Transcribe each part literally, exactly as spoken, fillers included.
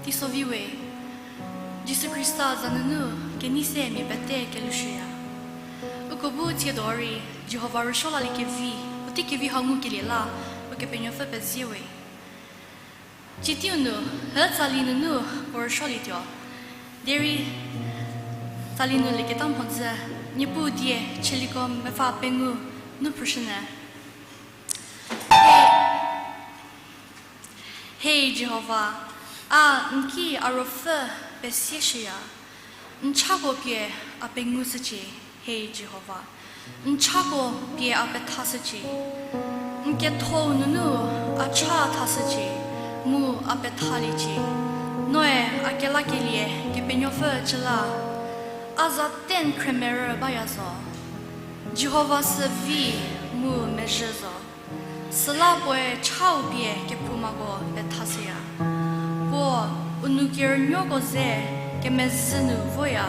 Iso vi we, Jisu Khrista za nunu kenei se mia pete kelushüya. Uko bu tsiedo rei Jihova rüsuo laliekevi, puotei kevi hau ngukelie la, Ukepenuopfü pezie we. Citeiu nu, hü tsali nunu puo rüsuolietuo. Derei tsali nu lieketa mhodzü, Niepuu die, chüliko mepfü pengou nu phrüshünyü. He Jihova, a n ki a ruopfü pesieshüya. N chako pie a pengushücie, he Jihova. N chako pie a pethashücie. N kethou nunu a cha thashücie, mu a pethaliecie. Noe a kelakelie Kepenuopfü cü la, a za ten khremerü baya zo. Jihova sü vi mu mezhü zo. Süla puoe chau pie kephoumako pethashüya. Puo u nou kerünuoko ze kemezhü nu voya,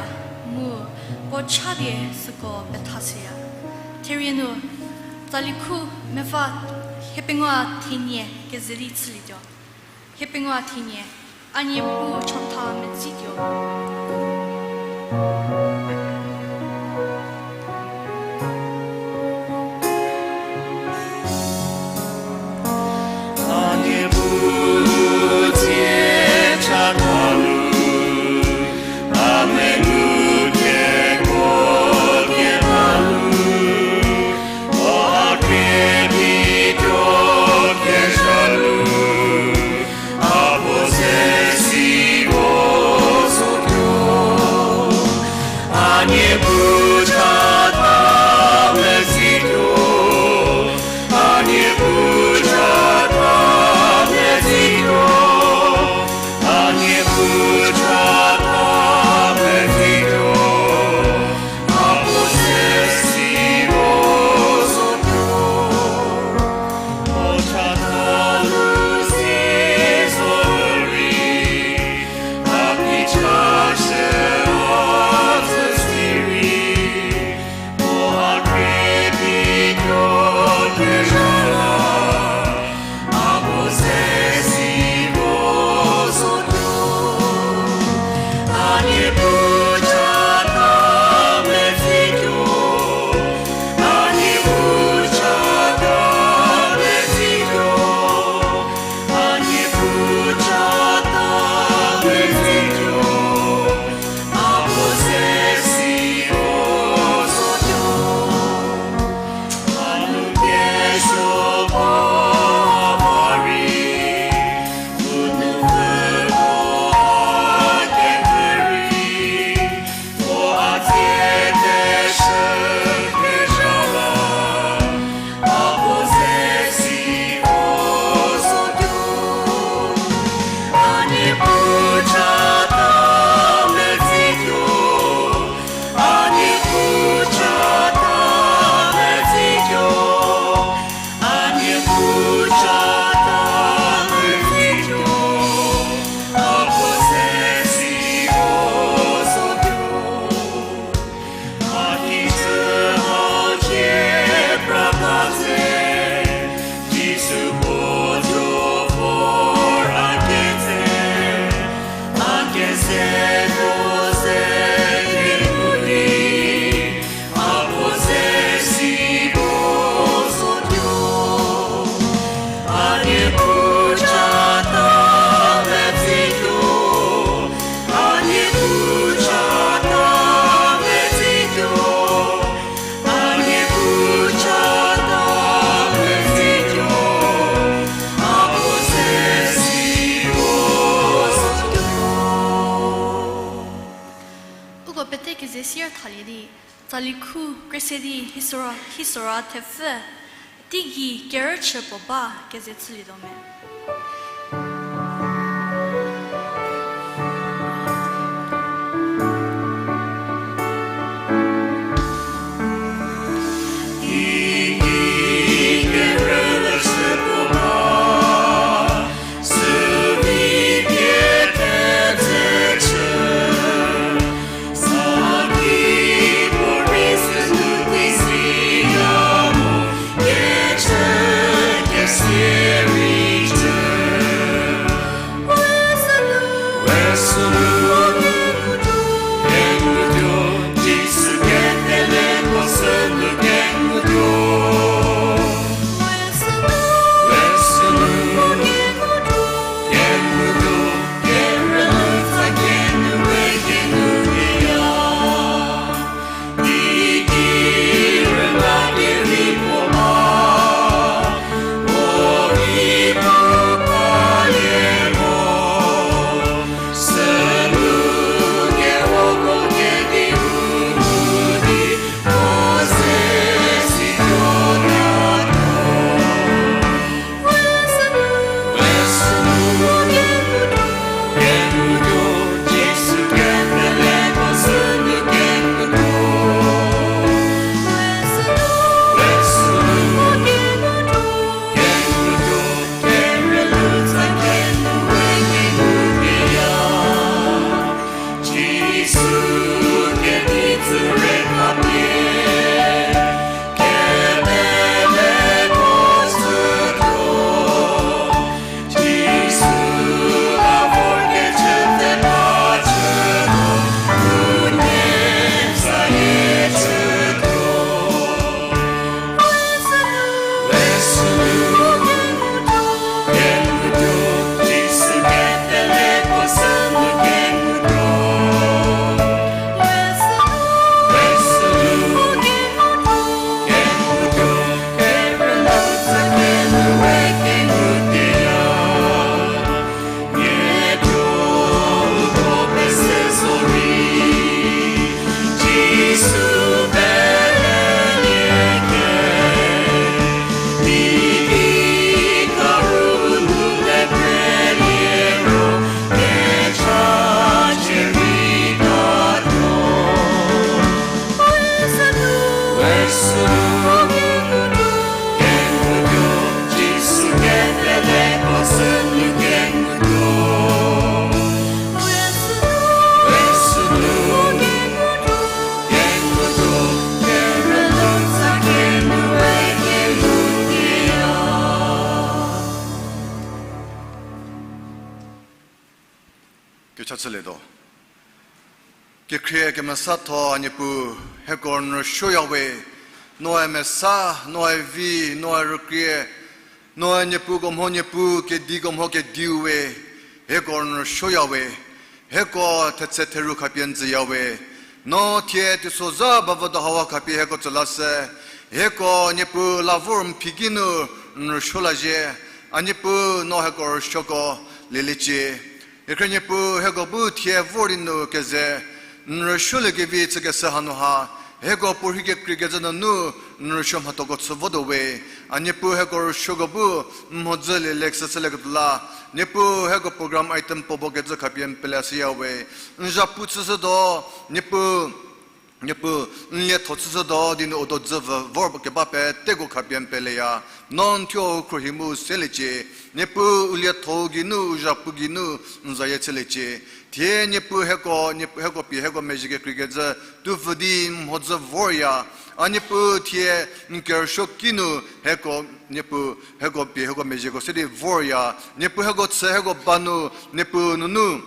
mu puo cha pie süko pethashüya. Therie nu, tsali khu mepfü hiepengou thenie keze di chülietuo. Hiepengou thenie, a Niepuu chatha medzituo. A Niepuu tsie chatha nu, a mengu kekuo keba nu, o a krepituo kezha nu, a puo ze si vo zotuo. A Niepuu chatha medzituo, a Niepuu chatha medzituo, a Niepuu chatha medzituo, a puo ze si vo zotuo. Uko pete keze sier thalie di, tsali khu kre se di hisora, hisora thepfü, teigei kerüchü puo ba keze chülietuo me. chülietuo. Kekhrie kemesatho a Niepuu, hieko n rüsuoya we, noe mesa, noe vi, noe rükrie, noe niepuko mho niepuu, kediko mho kediu we, hieko n rüsuoya we, hieko thetse theru khapie n tsüya we, no thie teisozha bavüdo hawa khapie hieko tsü la se, hieko Niepuu la vor n phi ki nu n rüsuo la zhie, a Niepuu no hieko rüsuoko lieliecie. Ikhrü Niepuu hieko bu thie vor di nu keze n rüsuoliekevi chükeshü hanu ha, hieko puorhi kekreikecü nunu n rüsuo mhathoko chü votuo we, a Niepuu hieko rüsuoko bu n mhodzü lielekeshü chülieketuo la, Niepuu hieko program item puo bo kecü khapie n pele shüya we, n zhapu chüshütuo, Niepuu, Niepuu, n lietho chüshütuo di nu u do dzü vü vor keba peteko khapie n peleya, no n thuo u khruohi mu seliecie, Niepuu u lietho geinu u zhapu geinu n zayie chüliecie. Thie Niepuu hieko, Niepuu hieko pie hieko mezhie kekreikecü tuopfü di n mhodzü vorya, a Niepuu thie n kerüsuo ki nu hieko, Niepuu hieko pie hieko mezhieko se di vorya, Niepuu hieko chü hieko ba nu, Niepuu nunu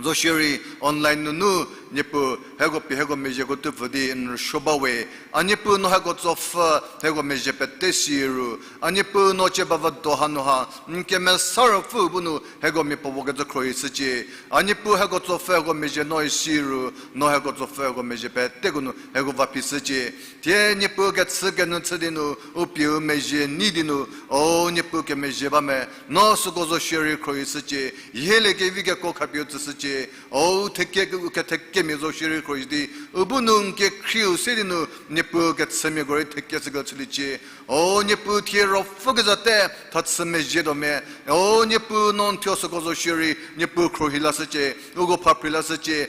zo shierei online nunu, Niepuu hieko pie hieko mezhieko tuopfü di n rüsuo ba we, a Niepuu no hieko tsopfü hieko mezhie pete si ru, a Niepuu no cie bavüdo hanu ha n kemesa ruopfü bu nu hieko mia puopuo kecü khruohi shücie, a Niepuu hieko tsopfü hieko mezhie no isi ru, no hieko tsopfü hieko mezhie peteko nu hieko va phi shücie. Thie Niepuu kechü kenyü chü di nu u pie u mezhie nei di nu, o Niepuu kemezhie ba me, no süko zo shierei khruohi shücie, hieliekevi kekuo khapie u tsüshücie, o u theke u kethekemia zo shierei khruohi di, u bu nu n kekhrieu se di nu Niepuu kechümiako rei thekeshüko chüliecie, o Niepuu thie ruopfü kezate thachü mezhie tuo me, o Niepuu no n thuo süko zo shierei Niepuu khruohi lashücie, uko phaphri lashücie.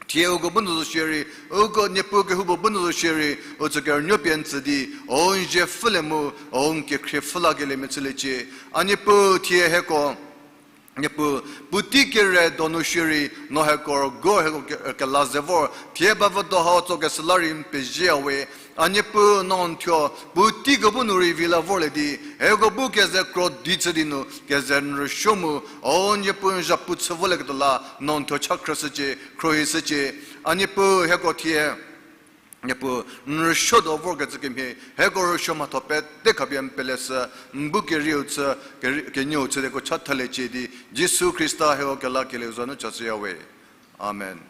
Thie uko bu nu zo shierei, uko Niepuu kehoupuo bu nu zo shierei u tsü kerünuo pie n tsü di, o n zie pfhülie mu, o n kekhrie pfhü lakeliemia chüliecie. A Niepuu thie hieko Niepuu, puotei kere donu shierei no hieko rügo hieko ke- kela ze vor, thie bavüdo hau tsokeshü la rei n pezieya we, a Niepuu no n thuo puoteiko bu nu rei vi la vorlie di, hieko bu keze kro di chü di nu keze n rüsuo mu, o Niepuu n zhapu chü volieketuo la no n thuo cha khrüshücie, khruohi shücie, a Niepuu hieko thie Niepuu, n rüsuo do vorkecü kemhie, hieko rüsuo mhatho pete khapie n pele sü, n bu kerieu chü, keri- kenieu chü dieko cha thaliecie di, Jisu Khrista hieko kelakelieu za nu cha shüya we. Amen.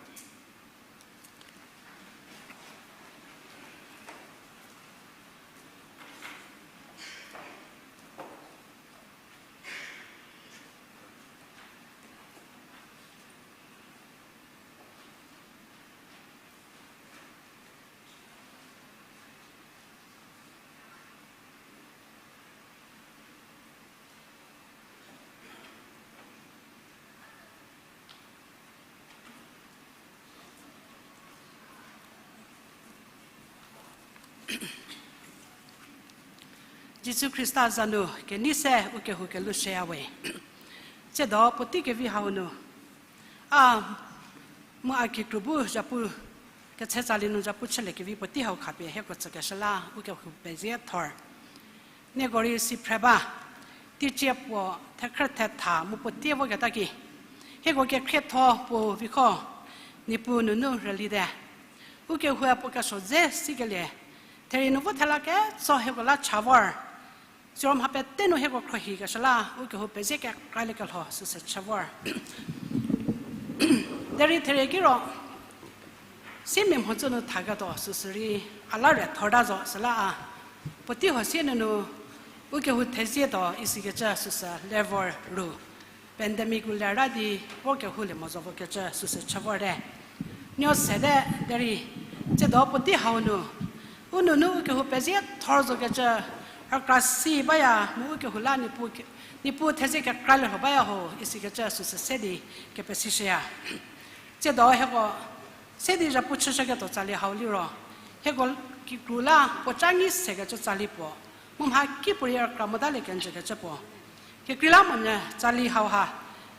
Jisu Khrista za nu kenei se ukehou kelhou shüya we. Tsiedo puotei kevi hau nu a mu a kikru bu zhapu ketse tsali nu zhapu chüliekevi puotei hau khapie hieko tsükeshü la ukehou pezie thor. Nieko rei si phre ba, teicie puo thekhrü thetha mu puo tie voketa ki, hieko kekhrietho puo viko, Niepuu nunu rüli te. Ukehoue puo kesuo dze sikelie, therei nu vo thela ketso hieko la cha vor. Siro mha pete nu hieko khruohikeshü la ukehou pezie kekralie kelho süsü chü vor. Derei therie kiro, siemia mhodzü nu thaketuo süsü rei a la re thorta zo süla a puotei huo sie nunu ukehou thezietuo isikecü süsü le vor ru. Pandemic u lerta di vo kehoulie mo zo vokecü süsü chü vorte. Nuo sete derei, tsiedo puotei hau nu u nunu ukehou pezie thor zokecü rükra si baya mu ukehou la Niepuu ke- Niepuu thezie kekralie lho baya ho isikecü süsü se di kepesishüya. Tsiedo hieko se di zhapu chüshüketuo tsali hau liro, hieko kikru la puo ca nyi sekecü tsali puo, mu mha kipuorei rükra motalie kenjükecü puo. Kekreilamonyü tsali hauha,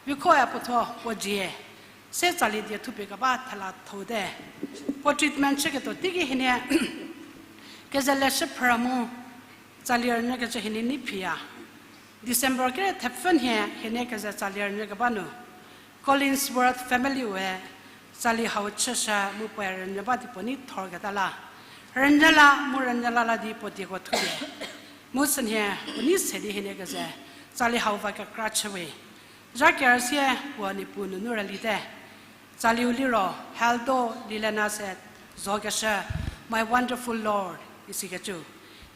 vikhoe puothuo puo dzie, se tsali die thupie keba thela thoute. Puo treatment chüketuo teiki hienie keze leshü phrü mu tsali rünyükecü hienie nei phiya. December kere thepfü nhie hienie keze tsali rünyü keba nu, Collinsworth family-e tsali hau chüshü mu puoe rünyü ba di puo nei thorketa la, rünyü la mu rünyü la la di puo dieko thulie. Mu sünhie puo nei se di hienie keze tsali hau va kekra chüwe. Zha kerüsie puo Niepuu nunu rülite. Tsaliu liro Heldo Lilena se zokeshü My Wonderful Lord isikecü.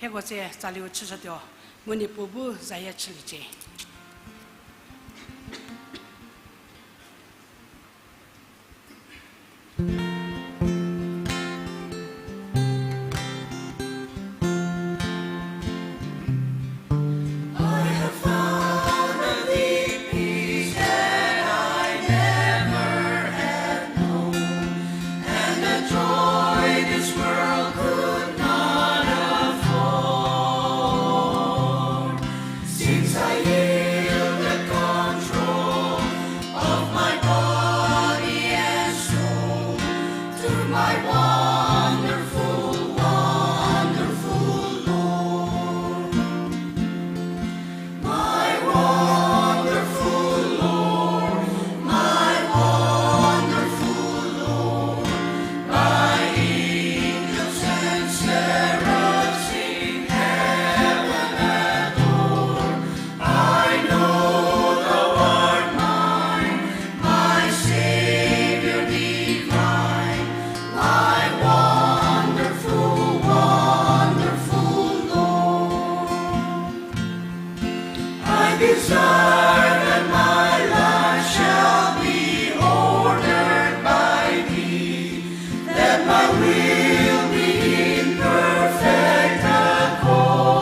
Hieko tsie tsaliu chüshütuo, mu Niepuu bu zayie chüliecie. I have found a deep peace that I never had known, and a joy this world could not afford. Since I yield the control of my body and soul to my wonderful, wonderful Lord. My wonderful Lord, my wonderful Lord, my angels and seraphs in heaven adore. I know thou art mine, my Savior divine, my wonderful, wonderful Lord. I desire that my life shall be ordered by thee, that my will be in perfect accord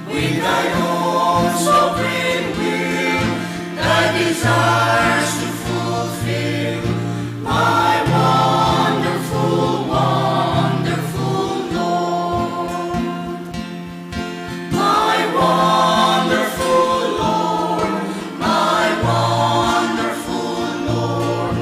with thy own sovereign will, thy desires to fulfill, my wonderful, wonderful Lord. My wonderful Lord, my wonderful Lord,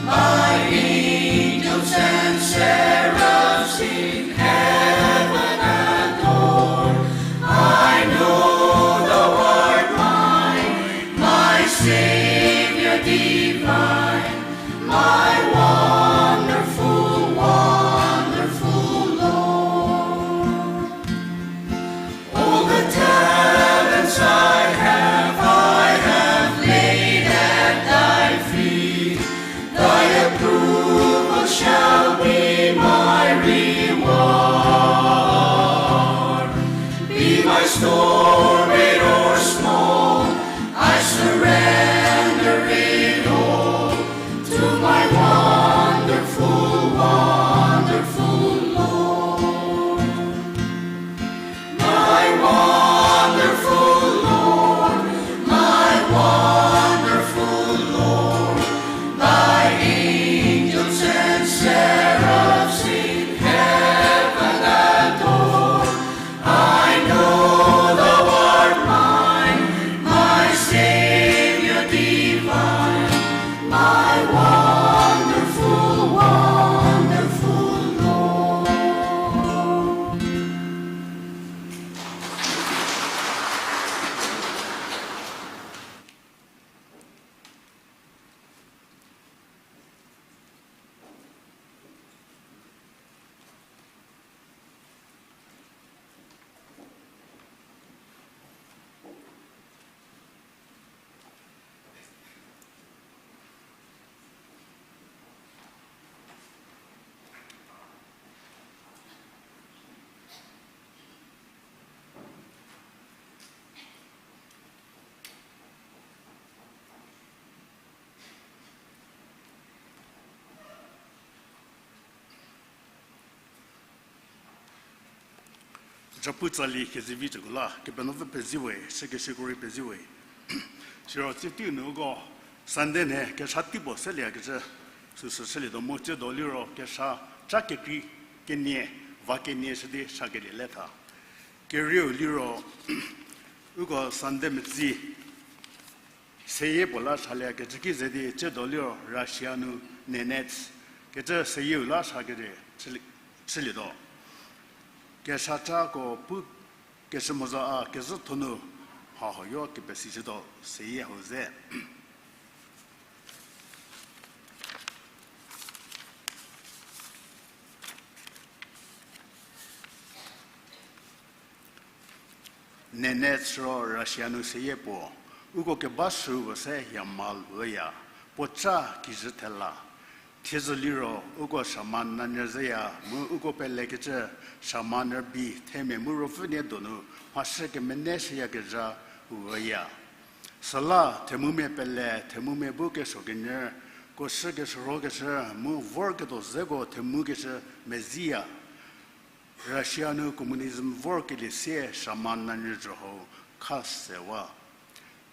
my angels and seraphs in heaven adore. I know thou art mine, my Savior divine, my wonderful, wonderful Lord. All the talents I have, I have laid at thy feet. Thy approval shall be my reward. Be my store great or small, I surrender it all to my wonderful, wonderful Lord. My wonderful Lord, my wonderful Lord, thy angels and seraphs in heaven adore. I know thou art mine, my Savior divine, my wonderful, wonderful Lord. Japu tsali kezivi cüko la, Kepenuopfü pezie we, shükeshüko rei pezie we. Siro tsietiu nu uko Sunday nhie kesha teipuo selieyakecü süsü shülietuo mu tsiedo liro kesha ca kekrei kenie, va kenie shü di sakelie le tha. Kerieu liro uko Sunday metsi seyie puo la salieyakecü ki ze di tsiedo liro Russia nu Nenets kecü seyieu la sakelie chülie, chülietuo. Kesha cako pu keshü moza a kezhüthonu mha huoyo kepesishütuo seyie hau ze. Nenets ro Russia nu seyie puo, uko keba shüu se Yamal üya, puo ca kijü thela. Thiezü liro uko shaman nanyü zeya, mu uko pelekecü shaman rübei themia mu ruopfü nie donu mhashü kemene shüyakezha üya. Süla themumia pele, themumia bu kesuo kenyü, ko shü keshürhokeshü mu vorketuo zeko themukeshü meziya. Russia nu communism vorkelie sie shaman nanyü jü hau kha sewa.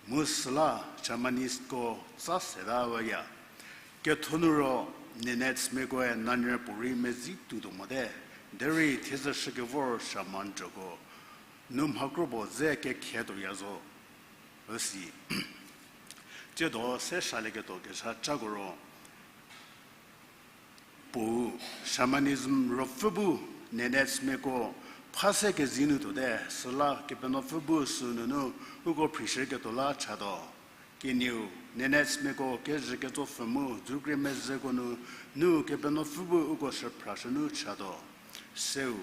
Mu süla Germanistko tsa seta üya. Ketho nu ro Nenetsmiakoe nanyü puorei mezi tuotuo mote, derei thiezü shükevor shaman jüko nu mhakro puo ze kekhe tuoya zo. Üsi. Tsiedo se shalieketuo kezha cako ro, puo, shamanism ruopfü bu Nenetsmiako pha se kezei nu tuote, süla Kepenuopfü bu sünunu uko phrishüketuo la chatuo. Kenieu, Nenetsmiako kezhü ketsopfü mu dzükrie mezhüko nu, nu Kepenuopfü bu uko shüphrashü nu chatuo. Seu,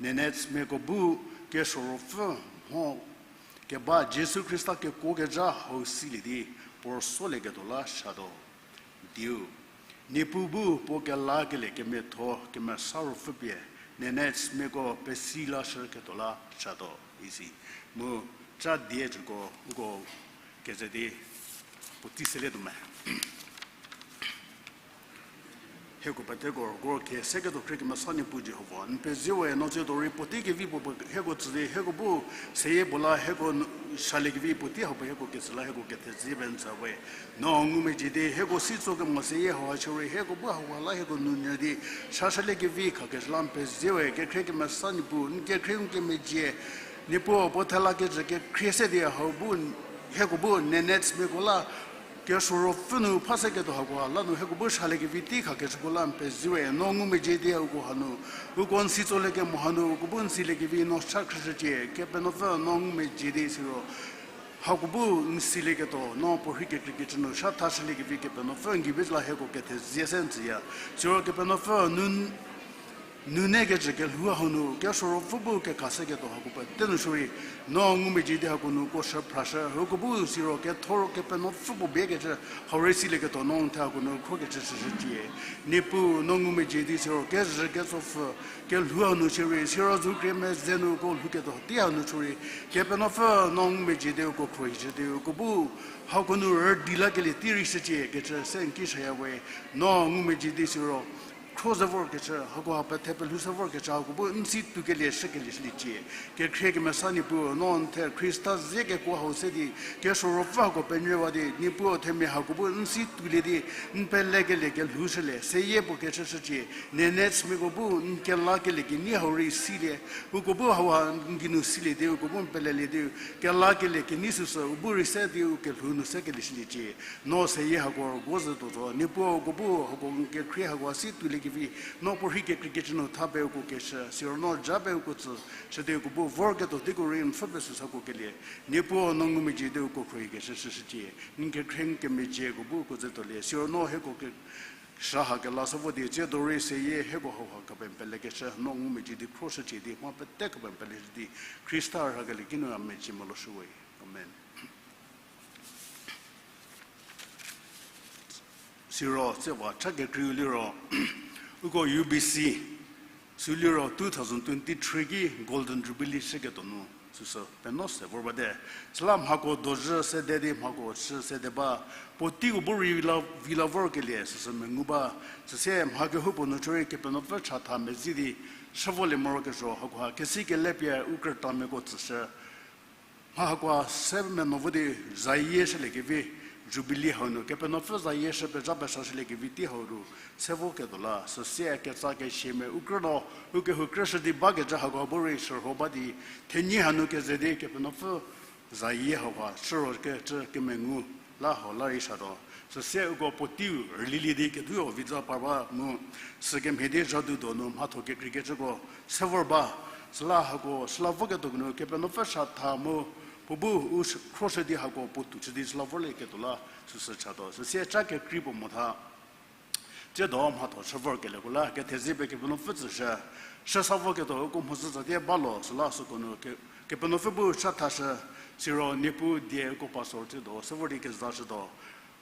Nenetsmiako bu kesuo ruopfü mho keba Jisu Khrista kekuokezha hau silie di puo rüsolieketuo la chatuo. Diu, Niepuu bu puo kelakelie kemiatho kemesa ruopfü pie Nenetsmiako pesi lashüketuo la chatuo, isi. Mu ca die cüko uko keze di puotei selietuo me. Hieko peteko rüko khie seketuo khrie kemesa Niepuu Jihova, n pezie we, no tsiedo rei puotei kevi puo hieko tsü di, hieko bu seyie puo la hieko n- shaliekevi puotei hau pie hieko ketsü la hieko kethezie pie n tsü we. No ngumezhie di hieko si tso kemo seyie hau ha chü rei hieko bu hauha la hieko nounyü di sha shaliekevi khakeshü la n pezie we, kekhrie kemesa Niepuu, n kekhrie n kemezhie, Niepuu puo thela kecü kekhrie se di hau bu, hieko bu Nenetsmiako la kesuo ruopfü nu pha seketuo hakoha la nu hieko bu shaliekevi tei khakeshüko la n pezie we, no ngumezhie di uko hanu, uko n si tsolie kemo hanu uko bu n siliekevi no cha khrüshücie, Kepenuopfü no ngumezhie di siro hako bu n silieketuo, no puorhi kekreikecü nu sha thashüliekevi Kepenuopfü n gei pie la hieko kethezie se n tsüya. Siro Kepenuopfü nu, nunei kecü kelhou hau nu kesuo ruopfü bu kekha seketuo hako pete nu shierei, no ngumezhie di hako nu uko shüphrashü, uko bu siro kethor Kepenuopfü puo biekecü hau rei silieketuo no n the hako nu khokecü shüshücie. Niepuu no ngumezhie di siro kezhü ketsopfü kelhou hau nu shierei, siro dzükrie mezhü nu uko lhouketuo tei hau nu shierei, Kepenuopfü no ngumezhie di uko khruohishü di uko bu hako nu rüdi lakelie tei rei shücie kecü se n ki shaya we, no ngumezhie di siro khro ze vorkecü, hakoha pethe pelhou se vorkecü, hako bu n si tuokelie shükelie shüliecie. Kekhrie kemesa Niepuu, no n the Khrista zie kekuo hau se di kesuo ruopfü hako penyüwa di, Niepuu themia hako bu n si tuolie di, n pelekelie kelhou shülie seyie puo kechü shücie. Nenetsmiako bu n kelakelie kenei hau rei silie, uko bu hauha n gei nu silie di uko bu n pelelie di, kelakelie kenei süsü u bu rei se di u kelhou nu sekelie shüliecie. No seyie hako rüguo zhü tuo zo, Niepuu uko bu hako n kekhrie hako si tuoliekevi, no puorhi kekreikecü nu tha pie uko keshü, siro no ja pie uko tsü, shüdi uko bu vorketuo teiko rei n pfhü pie süsa uko kelie. Niepuu no ngumezhie di uko khruohikeshü shüshücie, n kekhrie n kemezhieko bu uko ze tuolie, siro no hieko ke- sha ha kela sa vo di tsiedo rei seyie hieko hauha khapie n pelekeshü, no ngumezhie di khroshücie di mha pete khapie n peleshü di, Khrista rhakelie kinu a mezhie moloshü we. Amen. Siro tsewa cha kekreiu liro, uko U B C, sü liro two thousand twenty-three ki Golden Jubilee shüketuo nu, süsü penuo se vor bate. Süla mhako dozhü sede di mhako chü sede ba, puotei u bu rei la, vi la vorkelie süsü mengu ba, süsie mha kehoupuo nu chorei Kepenuopfü chatha mezi di, shü volie morokesuo hakoha kesi kele pie u krütamiako tsüshü. Mha hakoha se meno vo di zayie shüliekevi, Jubilee hau nu Kepenuopfü zayie shü pezha pesa shüliekevi tei hau ru, se voketuo la süsie ketsa kesie me u krünuo, u kehou krüshü di bakecü hakoha bu rei shürho ba di, thenyi hanu keze di Kepenuopfü zayie hauha shürho kecü kemengu la hau la rei shatuo. Süsie uko puoteiu rülilie di ketuo viza par ba mu, sükemhie di zhadu donu mhatho kekreikecüko se vor ba, süla hako süla voketuo nu Kepenuopfü chatha mu, puo bu u khroshü di hako puo tou chü di süla vorlieketuo la süsü chatuo. Süsie cha kekrei puo motha. Tsiedo mhatho chü vorkelieko la kethezie pie Kepenuopfü tsüshü, shü sa voketuo uko mhodzü tsatie balo süla süko nu ke, Kepenuopfü bu chathashü, siro Niepuu die uko pastor tsiedo se vor di kezashütuo.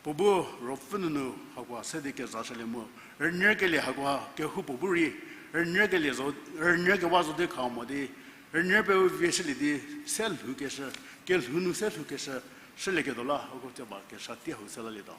Puo bu ruopfü nunu hakoha se di kezashülie mu, rünyükelie hakoha kehoupuo bu rei, rünyükelie zo, rünyükewa zo di kha mo di, rünyü pie u vie shülie di, se lhoukeshü, kelhou nu se lhoukeshü, shülieketuo la uko tse ba kesha tie hau se lalietuo.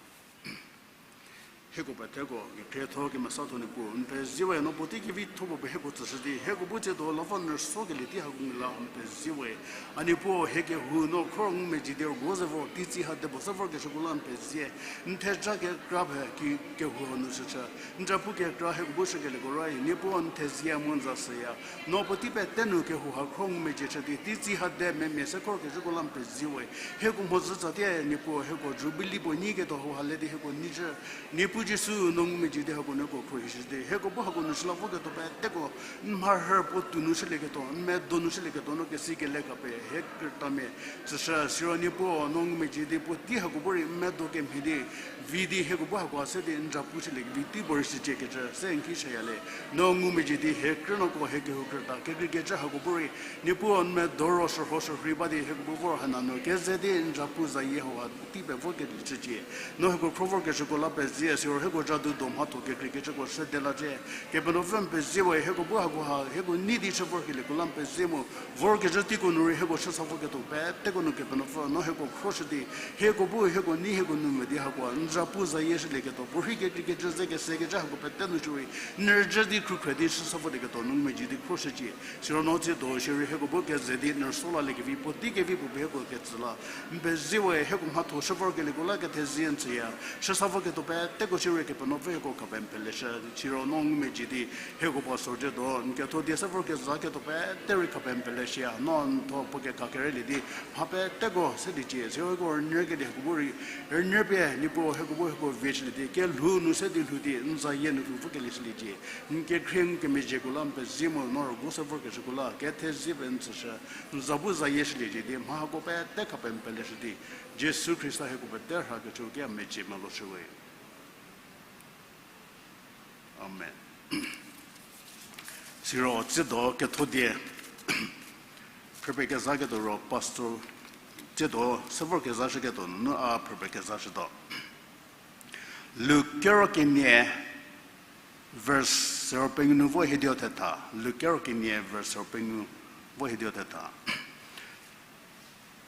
Hieko peteko kekhrietho kemesatho Niepuu, n pezie we. No puotei kevitho puo pie hieko tsüshü di hieko bu tsiedo la vo n rüsokelie tei hako ngu la n pezie we. A Niepuu, hie kehou no khro ngumezhie di rüguo ze vor, teitsi hade puo se vorkeshüko la n pezie. N theja kekra pie ki kehou hanu shüchü, n zapu kekra hieko bu shükelieko rei Niepuu n thezie mu n za shüya. No puotei pete nu kehou ha khro ngumezhie chü di teitsi hade memia se khorkezhüko la n pezie we. Hieko mhodzü tsatie Niepuu, hieko Jubilee puo nyiketuo hauha le di hieko nyicü, Niepuu Jisu, no ngumezhie di hako nuko khruohishü di hieko bu hako nu shü la voketuo peteko, n mharhü puo tou nu shülieketuo, n medo nu shülieketuo no kesi kele khapie hie krütamia tsüshü, siro Niepuu, no ngumezhie di puotei hako bu rei n medo kemhie di vi di hieko bu hako se di n zapu shülie vi tei puo rei shücie kecü se n ki shüya le. No ngumezhie di hie krünuoko hie kehou krüta kekreikecü hako bu rei, Niepuu, n medo ro shürho shürhei ba di hieko bu vor hana nu keze di n zapu zayie hauha tei pie vokelie chücie. No hieko khro vorkeshüko la pezie, siro hieko zhadu do mhatho kekreikecüko shüde lacie. Kepenuopfü n pezie we, hieko bu hakoha hieko nei di chü vorkelieko la n pezie mu, vorkezhü teiko nu rei hieko shü sa voketuo peteko nu Kepenuopfü no hieko khroshü di, hieko bu hieko nei hieko nu mvü di hakoha n zapu zayie shülieketuo, puorhi kekreikecü ze kesekecü hako pete nu shierei n rüzhü di khrukhre di shü sa volieketuo n ngumezhie di khroshücie. Siro no tsiedo shierei hieko bu keze di n rüso laliekevi puotei kevi puo pie hieko ketsü la n pezie we. Hieko mhatho shü vorkelieko la kethezie n tsüya. Shü sa voketuo peteko shierei Kepenuopfü hieko khapie n peleshü, siro no ngumezhie di hieko pastor tsiedo n ketho die se vorkezaketuo pete rei khapie n peleshüya. No n tho puo kekha kerelie di mha peteko seliecie, siro hieko rünyükelie hako bu rei, rünyü pie Niepuu hieko bu hieko vie shülie di kelhou nu se di lhou di n zayie nu lhou vokelie shüliecie. N kekhrie n kemezhieko la n pezie mu, no rüguo se vorkeshüko la kethezie pie n tsüshü, n za bu zayie shüliecie di mha hako pete khapie n peleshü di, Jisu Khrista hieko pete rhakecü ki a mecie meloshü we. Amen. Siro tsiedo ketho die phrüpie kezaketuo ro pastor tsiedo se vor kezashüketuo nunu a phrüpie kezashütuo. Luk kero kenie verse sero pengou nu vo hiedio thetha, Luk kero kenie verse sero pengou vo hiedio thetha.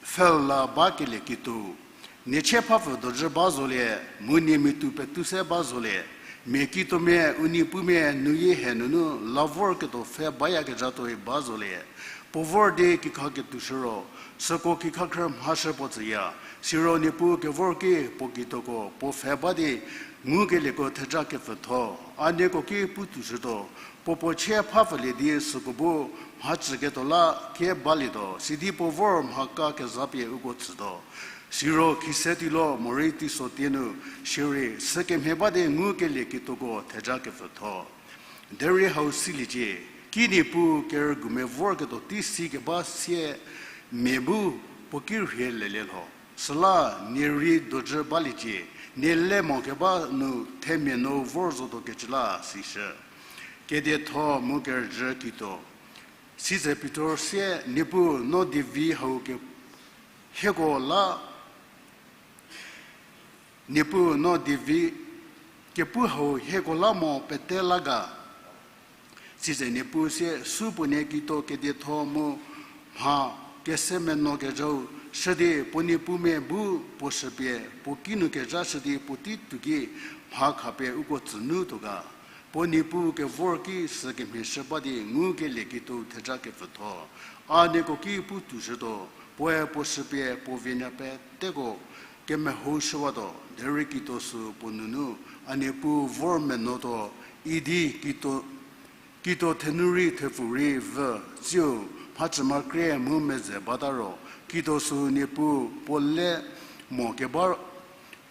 Pfhüla bakelie kituo, nie chie phapfü dojü ba zolie, mu nie mitu petu se ba zolie, mia kituomia u niepumia nuyie he nunu la vorketuo pfhe bayakezha tuoi ba zolie. Puo vor di kikha ketuoshü ro, süko kikha khrü mhashü puo tsüya, siro Niepuu kevor ki puo kituoko puo pfhe ba di ngukelieko theja kepfütho, a nieko ki pu toushütuo, puo puo chie phapfülie di süko bu mhacüketuo la kie balietuo, sidi puo vor mha ka kezapie uko tsütuo. Siro khise tuo lo morei teiso tie nu, shierei sükemhie ba di ngukelie kituoko theja kepfütho. Derei hau siliecie, kinyi pu kerügumia vorketuo tei si keba sie mia bu puo ki rhie lelie lho. Süla nie rei dojü baliecie, nie le mo keba nu themia nu vor zotuo kecü la sishü. Kedietho mu kerüzhü kituo. Sitse Pitor sie, Niepuu no dievi hau ke hieko la Niepuu no dievi kepu hau hieko la mo pete la ga? Sitse Niepuu sie, supuonie kituo kedietho mu mha kese meno kezhau shü di puo niepumia bu puo shüpie puo kinu kezha shü di puotei tuo ki mha khapie uko tsünu tuo ga? Puo niepuu kevor ki sükemhie shü ba di ngukelie kituo theja kepfütho. A nieko ki pu toushütuo, puoe puo shüpie puo vienya peteko kemehou shüwatuo, derei kituo sü puo nunu a niepuu vor menotuo, idi kituo thenu rei thepfu rei vü, tsiu mhacüma krie mu meze bata ro, kituo sü niepuu puo le mo keba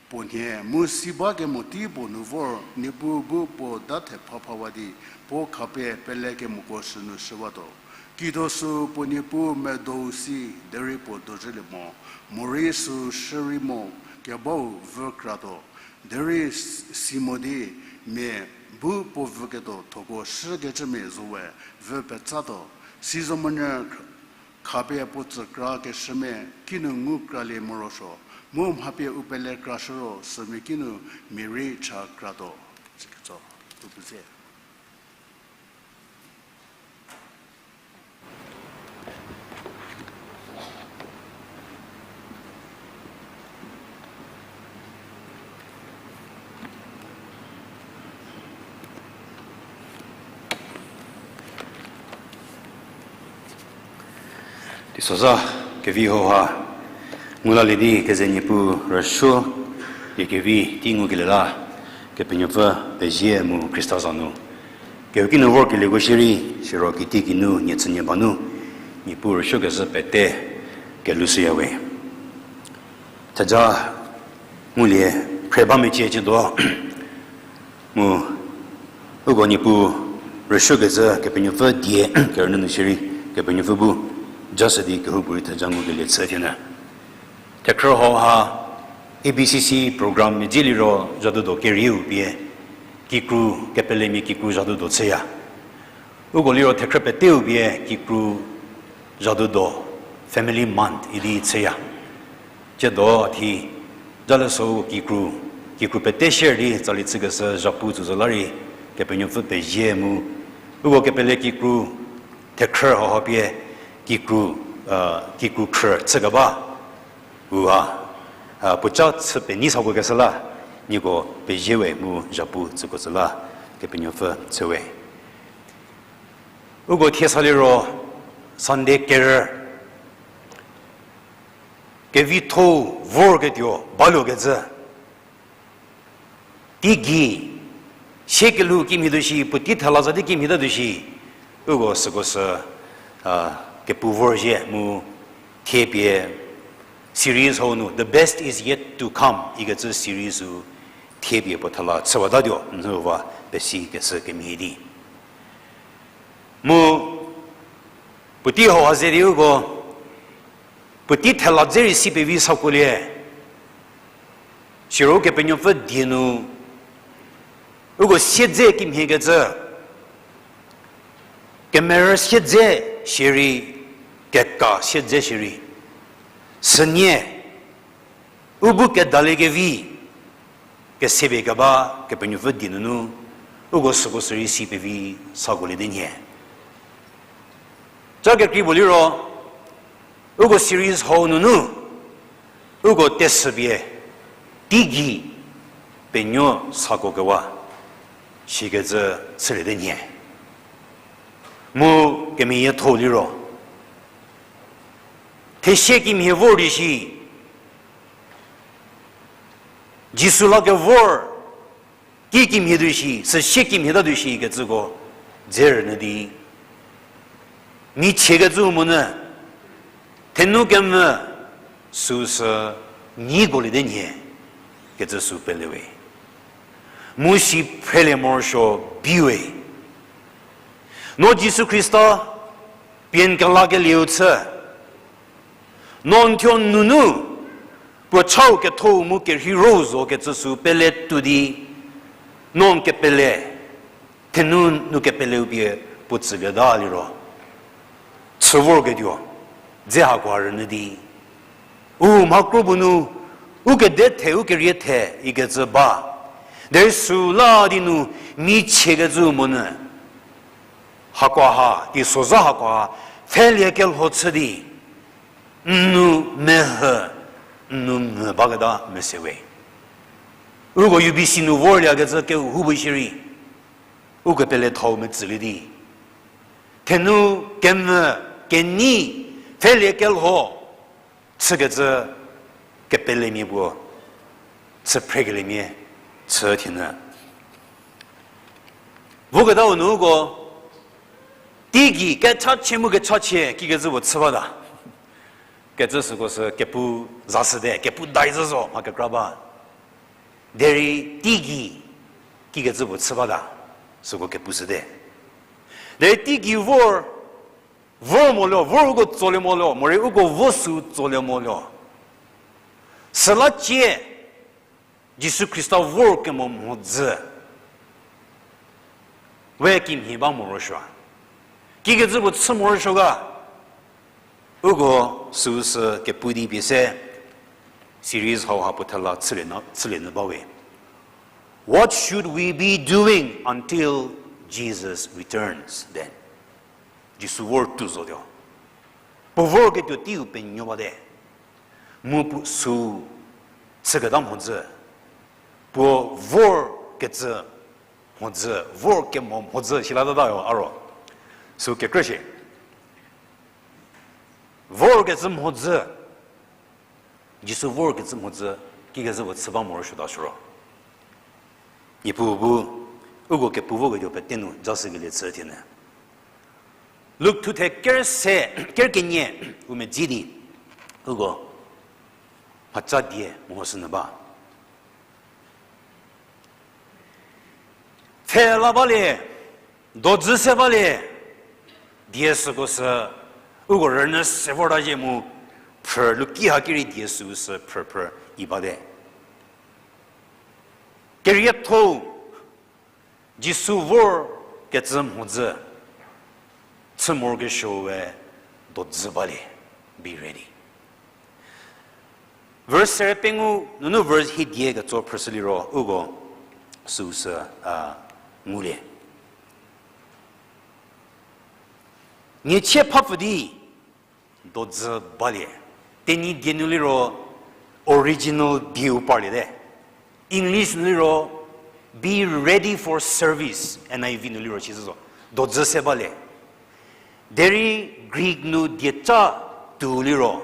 puo nhie mu si ba kemo tei puo nu vor, niepuu bu puo dathe phaphawa di puo khapie pele kemoko sünu shüwatuo. Kituo sü puo niepuu medou si, derei puo dojülie mo, morei sü shürei mo kebau vü kratuo. Derei si mo di mia bu puo vüketuo thoko shükecümia zo we vü petsatuo. Sizomonyü khapie puo tsükra keshümia kinu ngu kralie morosuo, mu mha pie u pele krashü ro sümia kinu mia rei cha kratuo. Siketso, u puze. Teisozha kevi hau ha ngu lalie di keze Niepuu rüsuo, die kevi tei ngukelie la, Kepenuopfü pezie mu Khrista za nu kehouki nu vorkelieko shierei, siro kitiekinu nie tsünie ba nu, Niepuu rüsuokezhü pete kelushüya we. Theja ngulie phre ba mecie ciedo, mu uko Niepuu rüsuokezhü Kepenuopfü die kerünyü nu shierei, Kepenuopfü bu jashü di kehoupuorei theja ngukelie chü thienyü. Thekhrü hau ha A B C C program mia dzie liro zhadudo kerieu pie kikru, kepelemia kikru zhadudo chüya. Uko liro thekhrü peteu pie kikru zhadudo, Family Month idi chüya. Ciedo a thi, jale sü kikru, kikru pete share di tsali chükeshü zhapu tsü zo la rei, Kepenuopfü pezie mu uko kepele kikru, thekhrü hau ha pie kikru, kikru khrü chükeba u ha, puoca chü penei sakuo keshü la, nieko pezie we mu zhapu tsüko tsü la, Kepenuopfü chü we. Uko thie sa liro Sunday kerü, kevitho vorketuo baluokecü, teigei sie kelhou kimhie tuo shi, puotei thela za di kimhie ta tuo shi, uko süko sü kepu vorzhie mu thie pie series hau nu The Best Is Yet to Come ikecü series u thie pie puo thela chüwatatuo, n va pesikeshü kemhie di. Mu puotei hau ha ze di uko puotei thela dze rei si pevi sakuolie, siro Kepenuopfü die nu uko siedze kimhiekecü, kemerü siedze shierei, keka siedze shierei, sünie u bu kedaliekevi kesepie keba Kepenuopfü die nunu uko süko sü rei si pevi sakuolie di nhie. Ca kekrei puo liro, uko series hau nunu uko tesüpie teigei penuo sakuo kewa shikecü chülie di nhie. Mu kemeyietho liro, thesie kimhie vor di shi, Jisu la kevor, ki kimhie tuo shi, süsie kimhie ta tuo shikecüko dze rünyü di, michiekecü monyü, thenu kemvü süsü nyiko lie di nhie kecü sü pele we. Mu si phrelie morosuo bi we. No Jisu Khrista pie n kelakelieu chü, no n thuo nunu puo chau ketho mu kerhei ro zo kecü sü pele tuo di, no n kepele, thenu nu kepeleu pie puo tsülieta liro, chü vorketuo dze hakoha rünyü di, u mha kro bu nu, u kede the, u kerie the ikecü ba. Derei süla di nu michiekecü monyü, hakoha, teisozha hakoha, pfhelie kelho chü di, n nu mehü, n nu mhü baketa mese we. Uko U B C nu vorliekecü kehoupuo shierei, u kepele thau metsülie di, thenu kemvü, kenei, pfhelie kelho chükecü kepelemia puo, chü phrekeliemia chü thienyü. Voketau nu uko, teigei kechachie mu kechachie kikecü puo chü bata. Kecü süko sü kepu zashüte, kepu dai zhü zo mha kekra ba. Derei teigei kikecü puo chü bata, süko kepu shüte. Derei teigei vor, vor moluo, vor uko tsolie moluo, morei uko vo sü tsolie moluo. Süla cie, Jisu Khrista vor kemo mhodzü, We kimhie ba morosuo. Kikecü puo chü morosuo ga. Uko süusü kepu di pie se series hauha puo thela chülie nyü bawe. What should we be doing until Jesus returns then? Jisu vor tuo zotuo. Puo vorketuo teiu penuo bate. Mu puo sü chüketa mhodzü. Puo vorkecü mhodzü, vor kemo mhodzü, silatatayo aro. Sü kekrü shie. Vorkecü mhodzü. Jisu vorkecü mhodzü, kikecü puo chü ba morosuota shiro. Niepuu bu, uko kepu voketuo pete nu, jashükelie chü thienyü. Luk thuthe ker se, ker kenie, u medzi di, uko, mhaca die, mehoshünyü ba. Pfhe la balie, dodzü se balie, die süko sü, uko rünyü se vorta zhie mu, phrü luki ha ki rei die süu sü phrü phrü i bate. Kerietho, Jisu vorkecü mhodzü, chü morokesuoe dodzü balie, be ready. Verse sere pengou nunu verse hie die ketso phrüshü liro uko süu sü, a, ngulie. Nie chie phapfü di dodzü balie. Tenyidie nu liro original dieu parlie te. English nu liro be ready for service, N I V nu liro sisü zo. Dodzü se balie. Derei Greek nu dieca tuo liro,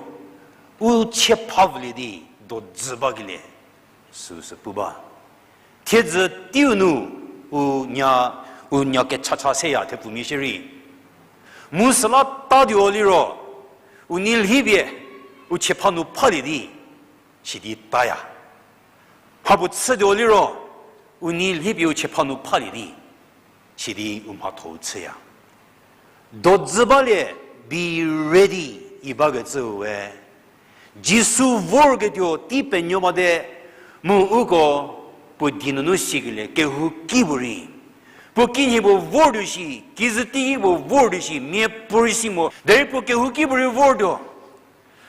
u chie phapfülie di dodzü bakelie, süu sü pu ba. Thiedzü teiu nu u nya, u nya kechacha seya thepfumia shierei. Mu süla tatuo liro, u nei lhipie u chie pha nu phalie di, sidi taya. Mhapuo chütuo liro, u nei lhipie u chie pha nu phalie di, sidi u mhatho-u chüya. Dodzü balie, be ready, i bakecüe. Jisu vorketuo tei penuo bate, mu uko puo die nunu sikelie kehouki puorei, puo kinhie puo vortuo shi, kijü teiki puo vortuo shi, miapuorei si mo derei puo kehouki puorei vortuo.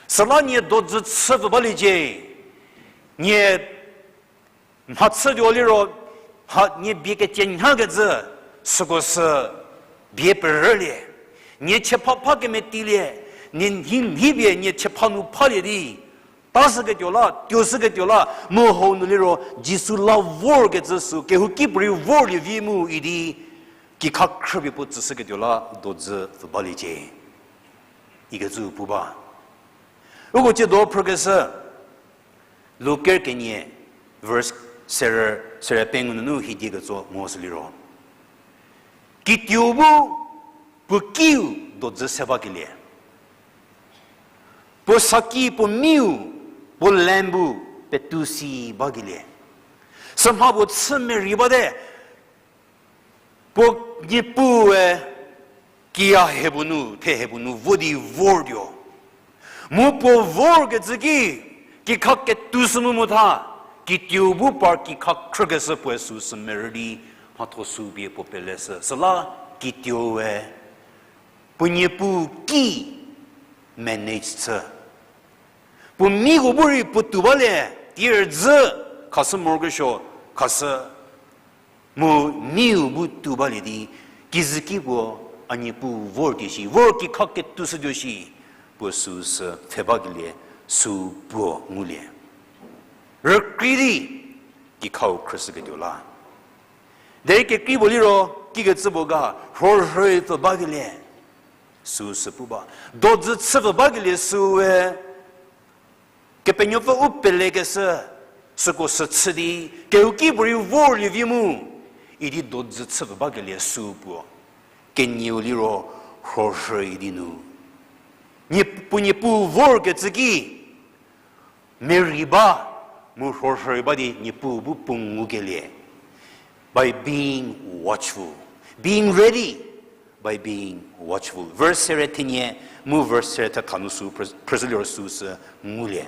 Süla nie dodzü chüpfü baliecie. Nie mhachütuo liro, mha nie bie kecü nyakecü, süko sü bie perülie. Nie chie pha pha kemetilie, nie nei lhipie nie chie pha nu phalie di, tashüketuo la, tuoshüketuo la, mu hau nu liro Jisu la vorkecü sü kehouki puorei vorlie vi mu idi, kikha khrüpie puo tsüshüketuo la dodzü pfü baliecie, ikecü pu ba. Uko tsiedo phrükeshü, Luk ker kenie, verse sere, sere pengou nunu hie die ketso mehoshü liro, kituo bu puo kiu dodzü se bakelie, puo saki puo miu, puo lamp bu petou si bakelie. Sümha puo chü merei bate, puo niepuue kiya hie puo nu, the hie puo nu vo di vortuo. Mu puo vorkecü ki, kikha ketou sü mu mu tha, kituo bu par kikha khrükeshü puoe süu sü merü di, mhatho sü pie puo peleshü. Süla kituoe puo niepu ki manage chü. Puo miko bu rei puo tou balie, tier dzü, khashü morokesuo, khashü mu miu bu tou balie di, kijü ki puo a niepu vor tuo shi, vor kikha ketou shütuo shi, puo süu sü pfhe bakelie, süu puo ngulie. Rükrei di, kikhau khrüshüketuo la. Derei kekrei puo liro, kikecü puo ga, rhorhei pfü bakelie. Süu sü pu ba. Dodzü chü pfü bakelie süue, Kepenuopfü u pelekeshü, süko sü chü di, kehouki puorei vorlie vi mu, idi dodzü chü pfü bakelie süu puo. Kenieu liro rhorhei di nu. Nie, puo niepu vorkecü ki, merei ba, mu rhorhei ba di niepu bu puo ngukelie. By being watchful, being ready, by being watchful. Verse sere thenie, mu verse sere thetha nu sü pres-, phrüshü liro süu sü ngulie.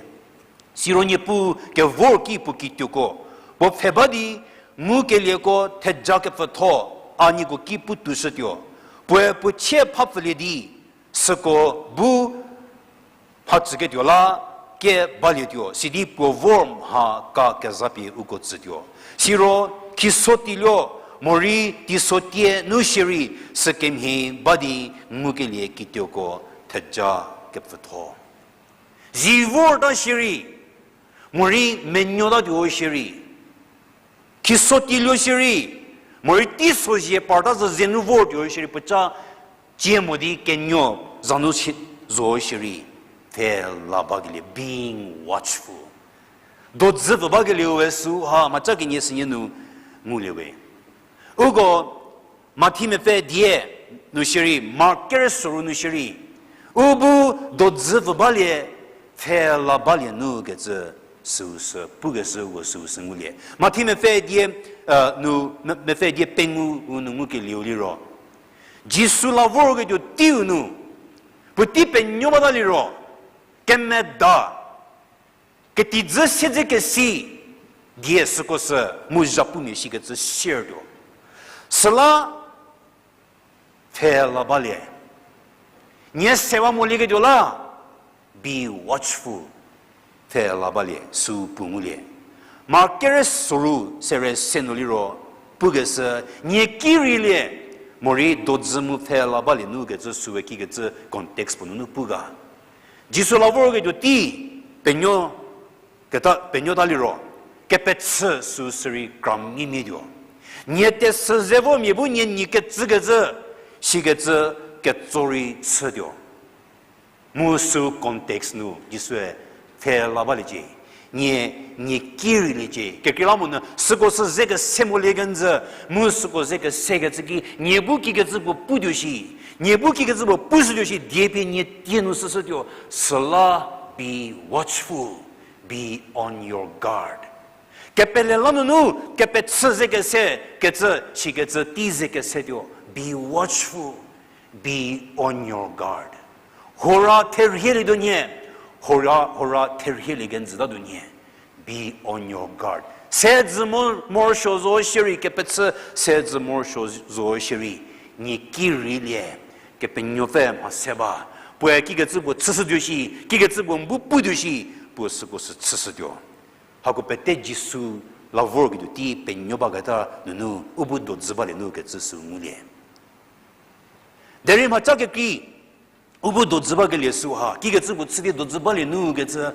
Siro niepu kevor ki puo kituoko, puo pfhe ba di, ngukelieko theja kepfütho, a nieko ki pu toushütuo. Puoe puo chie phapfülie di, süko bu mhacüketuo la ke balietuo, sidi puo vor mha ka kezapie uko tsütuo. Siro, khiso tiluo, morei teiso tie nu shierei, sükemhie ba di ngukelie kituoko theja kepfütho. Zi vorta shierei, morei menuotatuo shierei, khiso tiluo shierei, morei teiso zie parta zhü ze nu vortuo shierei, puoca cie mo di kenuo za nu zo shierei, pfhela bakelie, being watchful. Dodzü pfü bakelieu we süu ha mhaca kenie sünie nu ngulie we. Uko Mathi mepfü die nu shierei, Mark kerü soru nu shierei, u bu dodzü pfü balie, pfhela balie nu kecü süu sü pukeshü uko süu sü ngulie. Mathi mepfü die, e, nu, me-, mepfü die pengou nu ngukelieu liro, Jisu la vorketuo teiu nu, puotei penuo bata liro, kemeda, keteidzü siedze kesi, die süko sü mu zhapumia shikecü siertuo. Süla pfhela balie. Nie sewa molieketuo la, be watchful. Pfhela balie, süu pu ngulie. Mark kerü soru sere se nu liro, pukeshü, nie ki reilie, morei dodzü mu pfhela balie nu kecü süue kikecü context puo nunu pu ga. Jisu la vorketuo tei penuo keta, penuota liro, kepechü süu sürei kramimia tuo. Nie tesü ze vo mia bu nie nyi kecükecü, shikecü ketso rei chütuo. Mu süu context nu Jisue pfhela baliecie. Nie, nie ki reiliecie. Kekreilamonyü süko sü ze kese molie kenjü, mu süko ze kesekecü ki, nie bu kikecü puo putuo shi, nie bu kikecü puo pushütuo shi, die pie nie tie nu süshütuo, süla be watchful, be on your guard. Kepele la nunu, kepechü ze kese, kecü, shikecü tei ze kesetuo, be watchful, be on your guard. Hora therhielietuo nie, hora, hora therhielie kenjütatuo nie, be on your guard. Sedzü mo-, morosuo zo shierei kepechü, sedzü morosuo zo shierei, nie ki reilie, Kepenuopfü mha se ba, puoe kikecü puo chüshütuo shi, kikecü puo n bu putuo shi, puo süko sü chüshütuo. Hako pete Jisu la vorketuo tei penuo baketa nunu u bu dodzü balie nu kecü sü ngulie. Derei mhaca kekrei, u bu dodzü bakelie süu ha, kikecü puo chü di dodzü balie nu kecü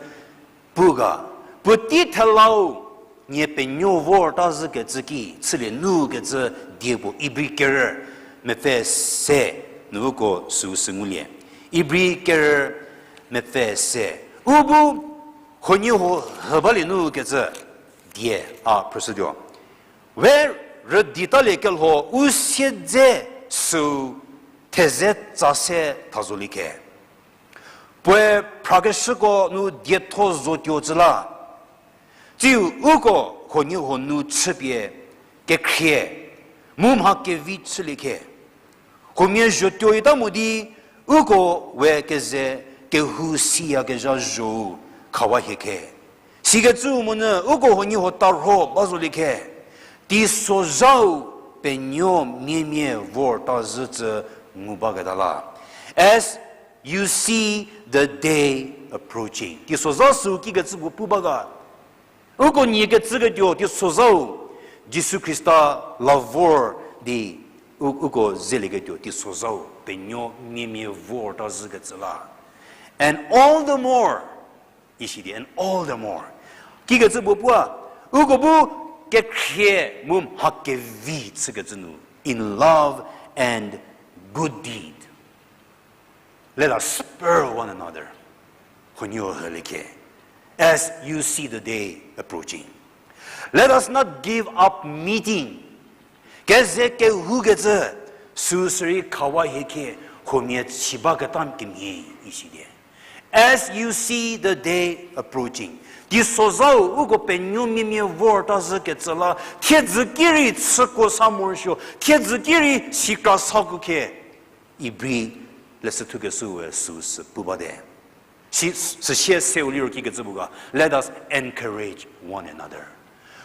pu ga, puotei thelau, nie penuo vorta zhükecü ki chülie nu kecü die puo Ibri kerü mepfü se nu uko süu sü ngulie. Ibri kerü mepfü se. U bu huoniehuo hü balie nu kecü die a phrüshütuo. We rüditalie kelho u siedze süu theze tsa se tha zolie khe. Puoe phrakeshüko nu dietho zotuo cü la. Tsiu uko huoniehuo nu chüpie kekhrie, mu mha kevi chülie khe. Huomia zhotuo ita mo di uko we keze kehou siyakezha zho-u khawa hie khe. Sikecüu monyü uko huoniehuo tarho ba zolie khe. Teisozhau penuo miamia vorta zhü cü ngu baketa la. As you see the day approaching. Teisozha süu kikecü puo pu ba ga. Uko nie kecüketuo teisozhau, Jisu Khrista la vor di u-, uko zelieketuo teisozhau penuo miamia vorta zhükecü la. And all the more, isidi, and all the more. Kikecü puo pu a, uko bu kekhrie mu mha kevi chükecü nu, in love and good deed. Let us spur one another. Huoniehuo hülie khe. As you see the day approaching, let us not give up meeting. Keze kehoukecü süu sürei khawa hie khe, huomia chü baketa kemhie, isidi. As you see the day approaching. Teisozhau uko penuo miamia vorta zhükecü la, thiedzü ki rei chüko sa morosuo, thiedzü ki rei sikra sa ku khe. Ibri leshü thukeshüe süu sü pu bate. Si, süsie seu liro kikecü pu ga, let us encourage one another.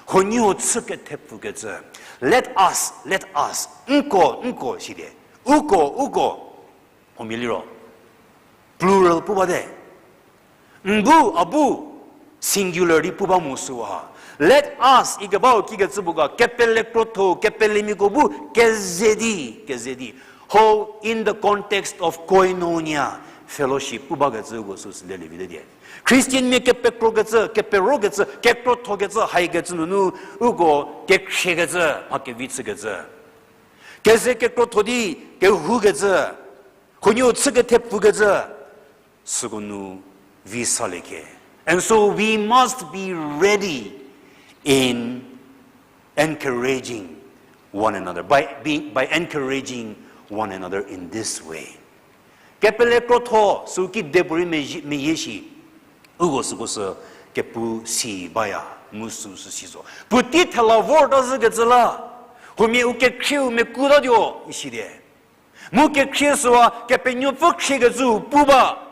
Khonio chü kethepfükecü. Let us, let us. Nko, nko, sidi. Uko, uko. Huomia liro plural pu bate. N bu, a bu, singular di pu ba mo süha. Let us, ikebau kikecü bu ga, kepele krotho, kepelemiako bu, keze di, keze di. Ho, in the context of koinonia, fellowship, pu bakecü uko süsü lelie vi te die. Christian mia kepekrokecü, keperokecü, kekrothokecü, haikecü nunu, uko kekhriekecü, mha kevi chükecü. Keze kekrotho di, kehoukecü, khonio chü kethepfükecü, süko nu vi salie ke. And so we must be ready in encouraging one another, by being, by encouraging one another in this way. Kepele krotho sü kidepuorei meyie, meyie shi, uko süko sü kepu si baya, mu süsü si zo. Puotei thela vorta zhükecü la, huomia u kekhrieu mekutatuo, isidi. Mu kekhrie süha Kepenuopfü khriekecüu pu ba.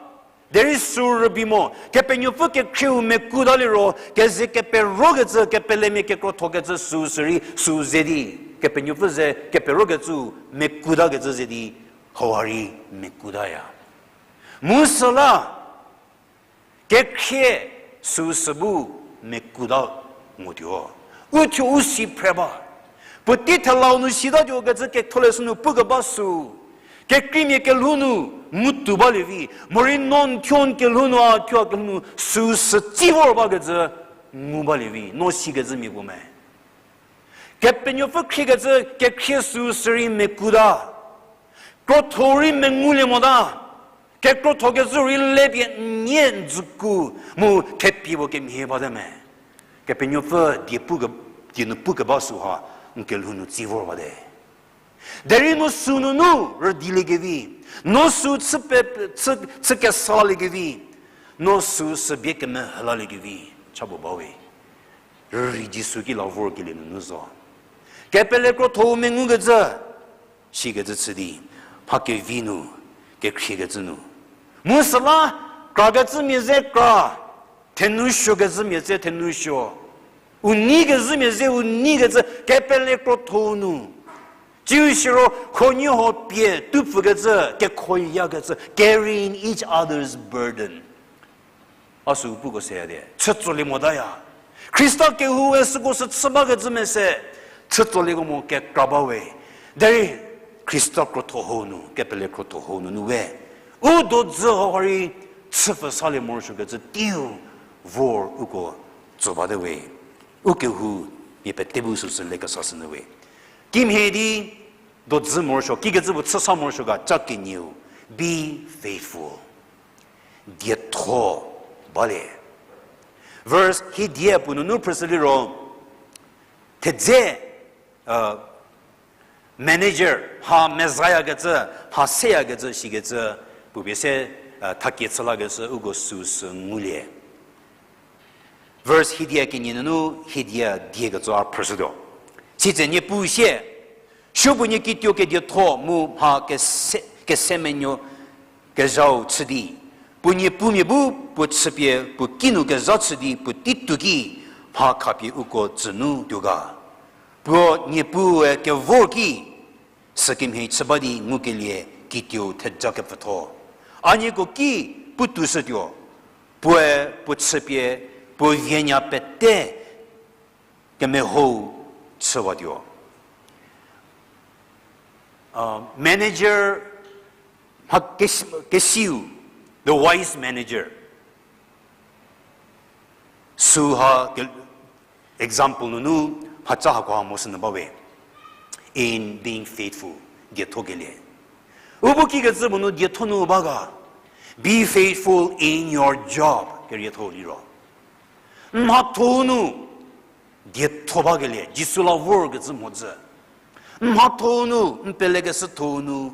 Derei sü rübei mo, Kepenuopfü kekhrieu mekuta liro, keze keperokecü, kepelemia kekrothokecü süsü rei, sü ze di, Kepenuopfü ze keperokecüu mekutakecü ze di, hauha rei mekutaya. Mu süla, kekhrie süsü bu mekuta ngutuo. Uthuo u si phre ba. Puotei thelau nu sitatuo kecü ketholeshü nu pukeba sü. Kekreimia kelhou nu ngutuo balie vi. Morei no n thuo n kelhou nu a thuo a kelhou nu süsü tsi vor bakecü ngu balie vi. No sikecü mia puo me. Kepenuopfü khriekecü kekhrie süsü rei mekuta. Krotho rei mengulie mota. Kekrothokecü rei lepie n nie n dzüku mu thepie puo kemhie bate me. Kepenuopfü die pu ke-, die nu pukeba süha n kelhou nu tsi vor bate. Derei no sü nunu rüdiliekevi, no sü chü pe, chü, chü kesaliekevi, no süsü bie kemeholaliekevi, cha puo bawe. Rürei Jisu ki la vorkelie nunu zo. Kepele krotho-u mengukecü, sikecü chü di, mha kevi nu, kekhriekecü nu. Mu süla, krakecümia ze kra, thenou suokecümia ze thenou suo. U neikezhümia ze u neikecü kepele krotho-u nu. Tsiu siro khonyi ho pie tupfükecü, kekhoyakecü, carrying each other's burden. A sü puko seya die, chütsolie motaya. Khrista kehoue süko sü chü bakecü mese, chütsolieko mo kekra bawe. Derei Khrista krotho ho nu, kepele krotho ho nunu we, u dodzü hau ha rei chüpfü salie morosuokecü teiu vor uko tso bate we. U kehou mia pete bu süsü lekesa sünyü we. Kimhie di dodzü morosuo, kikecü puo chü sa morosuo ga, ca kenieu, be faithful. Dietho balie. Verse hiedie puo nunu phrüshü liro, thedze, uh, manager, mha mezayakecü, mha seyakecü, shikecü, puo pie se, uh, thakie chü lakeshü uko süsü ngulie. Verse hiedie kenie nunu hiedie diekecü a phrüshütuo. Sitse Niepuu sie, supuo nie kituo kedietho mu mha kese, kese menuo kezhau chü di, puo niepumia bu puo chüpie puo kinu kezha chü di puotei tuo ki mha khapie uko tsünu tuo ga. Puo niepuue kevor ki, sükemhie chü ba di ngukelie kituo theja kepfütho. A nieko ki putuoshütuo, puoe puo chüpie puo vienya pete kemehou chüwatuo. Uh, manager, mha kes-, kesiu, the wise manager. Süha ke-, example nunu mhaca hakoha mo sünyü bawe. In being faithful, dietho kelie. U bu kikecü puo nu dietho nu ba ga. Be faithful in your job, kerietho liro. N mhatho-u nu dietho bakelie, Jisu la vorkecü mhodzü. N mhatho-u nu, n pelekeshütho-u nu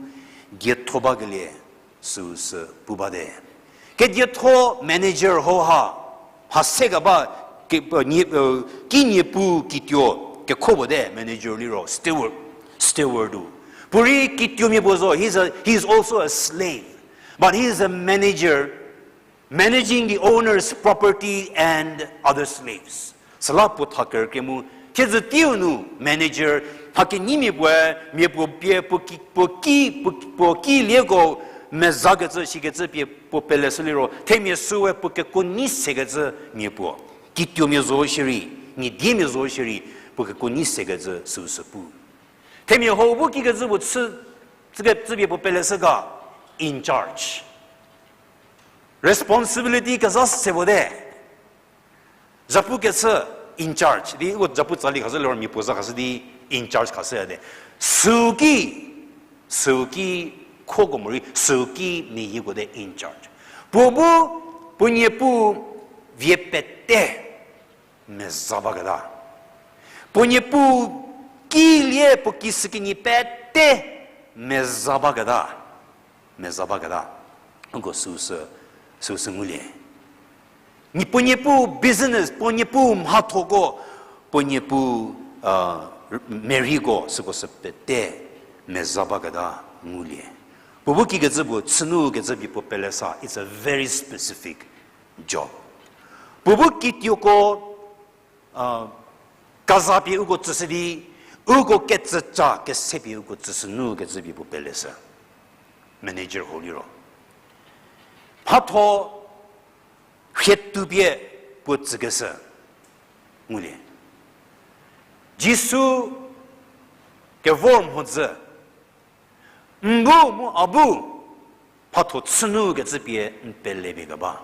dietho bakelie, süsü pu bate. Kedietho manager hauha, mha se keba, ki, nie, ki niepu kituo kekho puo te manager liro, steward, steward-u. Puorei kituomia puo zo, he's a, he's also a slave. But he is a manager, managing the owner's property and other slaves. Süla puo tha kerükrie mu, thiedzü teiu nu manager, mha kenyimia puoe, mia puo pie, puo ki, puo ki, puo, puo ki lieko, mezakecü, shikecü pie puo peleshü liro, themia süe puo kekuo nyi sekecü mia puo. Kituomia zo shierei, nie diemia zo shierei, puo kekuo nyi sekecü süu sü pu. Themia hau bu kikecü puo chü, chükecü pie puo peleshü ga, in charge. Responsibility kezha se puo te. Zhapu kechü in charge di, uko zhapu tsali khashü liro mia puo za khashü di in charge khashüya te. Süu ki, süu ki khoko morei, süu ki meyieko te in charge. Puo bu, puo niepu vie pete meza baketa. Puo niepu kilie puo kishükinyi pete meza baketa. Meza baketa. Uko süu sü, süu sü ngulie. Ni puo niepu business, puo niepu mhathoko, puo niepu, uh, merhiko, süko sü pete meza baketa ngulie. Puo bu kikecü puo chünu kecü pie puo pelesa, it's a very specific job. Puo bu kituoko, uh, kaza pie uko tsüshü di, uko ketsüca kese pie uko tsüshünu kecü pie puo peleshü. Manager hau liro. Mhatho rhietu pie puo tsükeshü. Ngulie. Jisu kevor mhodzü. N bu mu a bu mhatho chünu kecü pie n pele pie keba.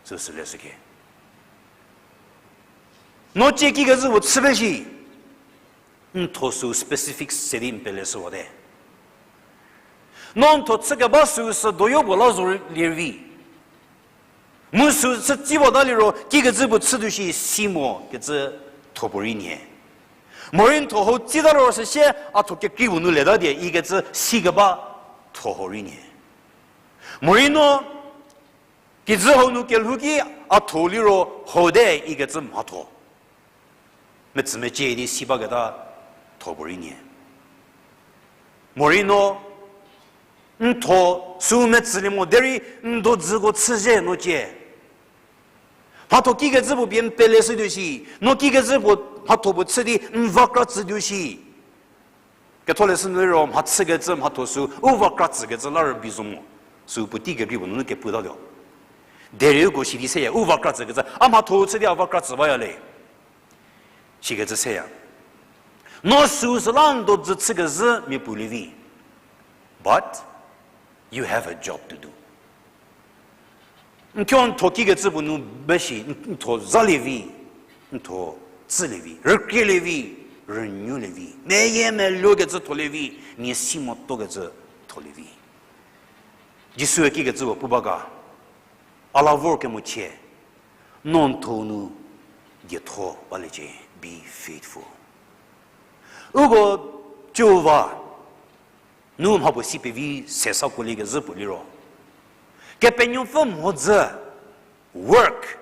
Süu sü leshüke. No cie kikecü puo chü pe shi. N tho süu specific se di n peleshüwate. No n tho chükeba süu sü doyo puo la zo lie vi. Mu süu sü tsi bata liro kikecü puo chütuo shi si mo kecü tho puo rei nie. Morei n tho hau tsita liro süsie a tho kekrei puo nu leta die ikecü sikeba tho hau rei nie. Morei no kijü hau nu kelhou ki a tho liro hau te ikecü mhatho metsümecie di si baketa tho puo rei nie. Morei no n tho süu metsülie mo derei n dodzüko chüzhie no cie. Mhatho kikecü puo pie n peleshütuo shi, no kikecü puo mhatho puo chü di n vakra tsütuo shi. Ketholeshü nu liro mhachükecü mhatho süu u vakra tsükecü la rübei zo mo. Süu puotei kekrei puo nunu keputatuo. Derei uko shi di seya, u vakra tsükecü, a mhatho chü di a vakra tsü baya le. Shikecü seya. No süu süla n dodzü chükezhü mia pulie vi. But you have a job to do. N thuo n tho kikecü puo nu be shi, n tho zalie vi, n tho tsülie vi, rükrielie vi, rünyülie vi, meyie meluokecü tholie vi, nie si motokecü tholie vi. Jisue kikecü puo pu ba ga, a la vorkemo chie, no n tho nu dietho baliecie, be faithful. Uko Jihova nu mha puo si pevi sesa kuoliekezhü puo liro, Kepenuopfü mhodzü, work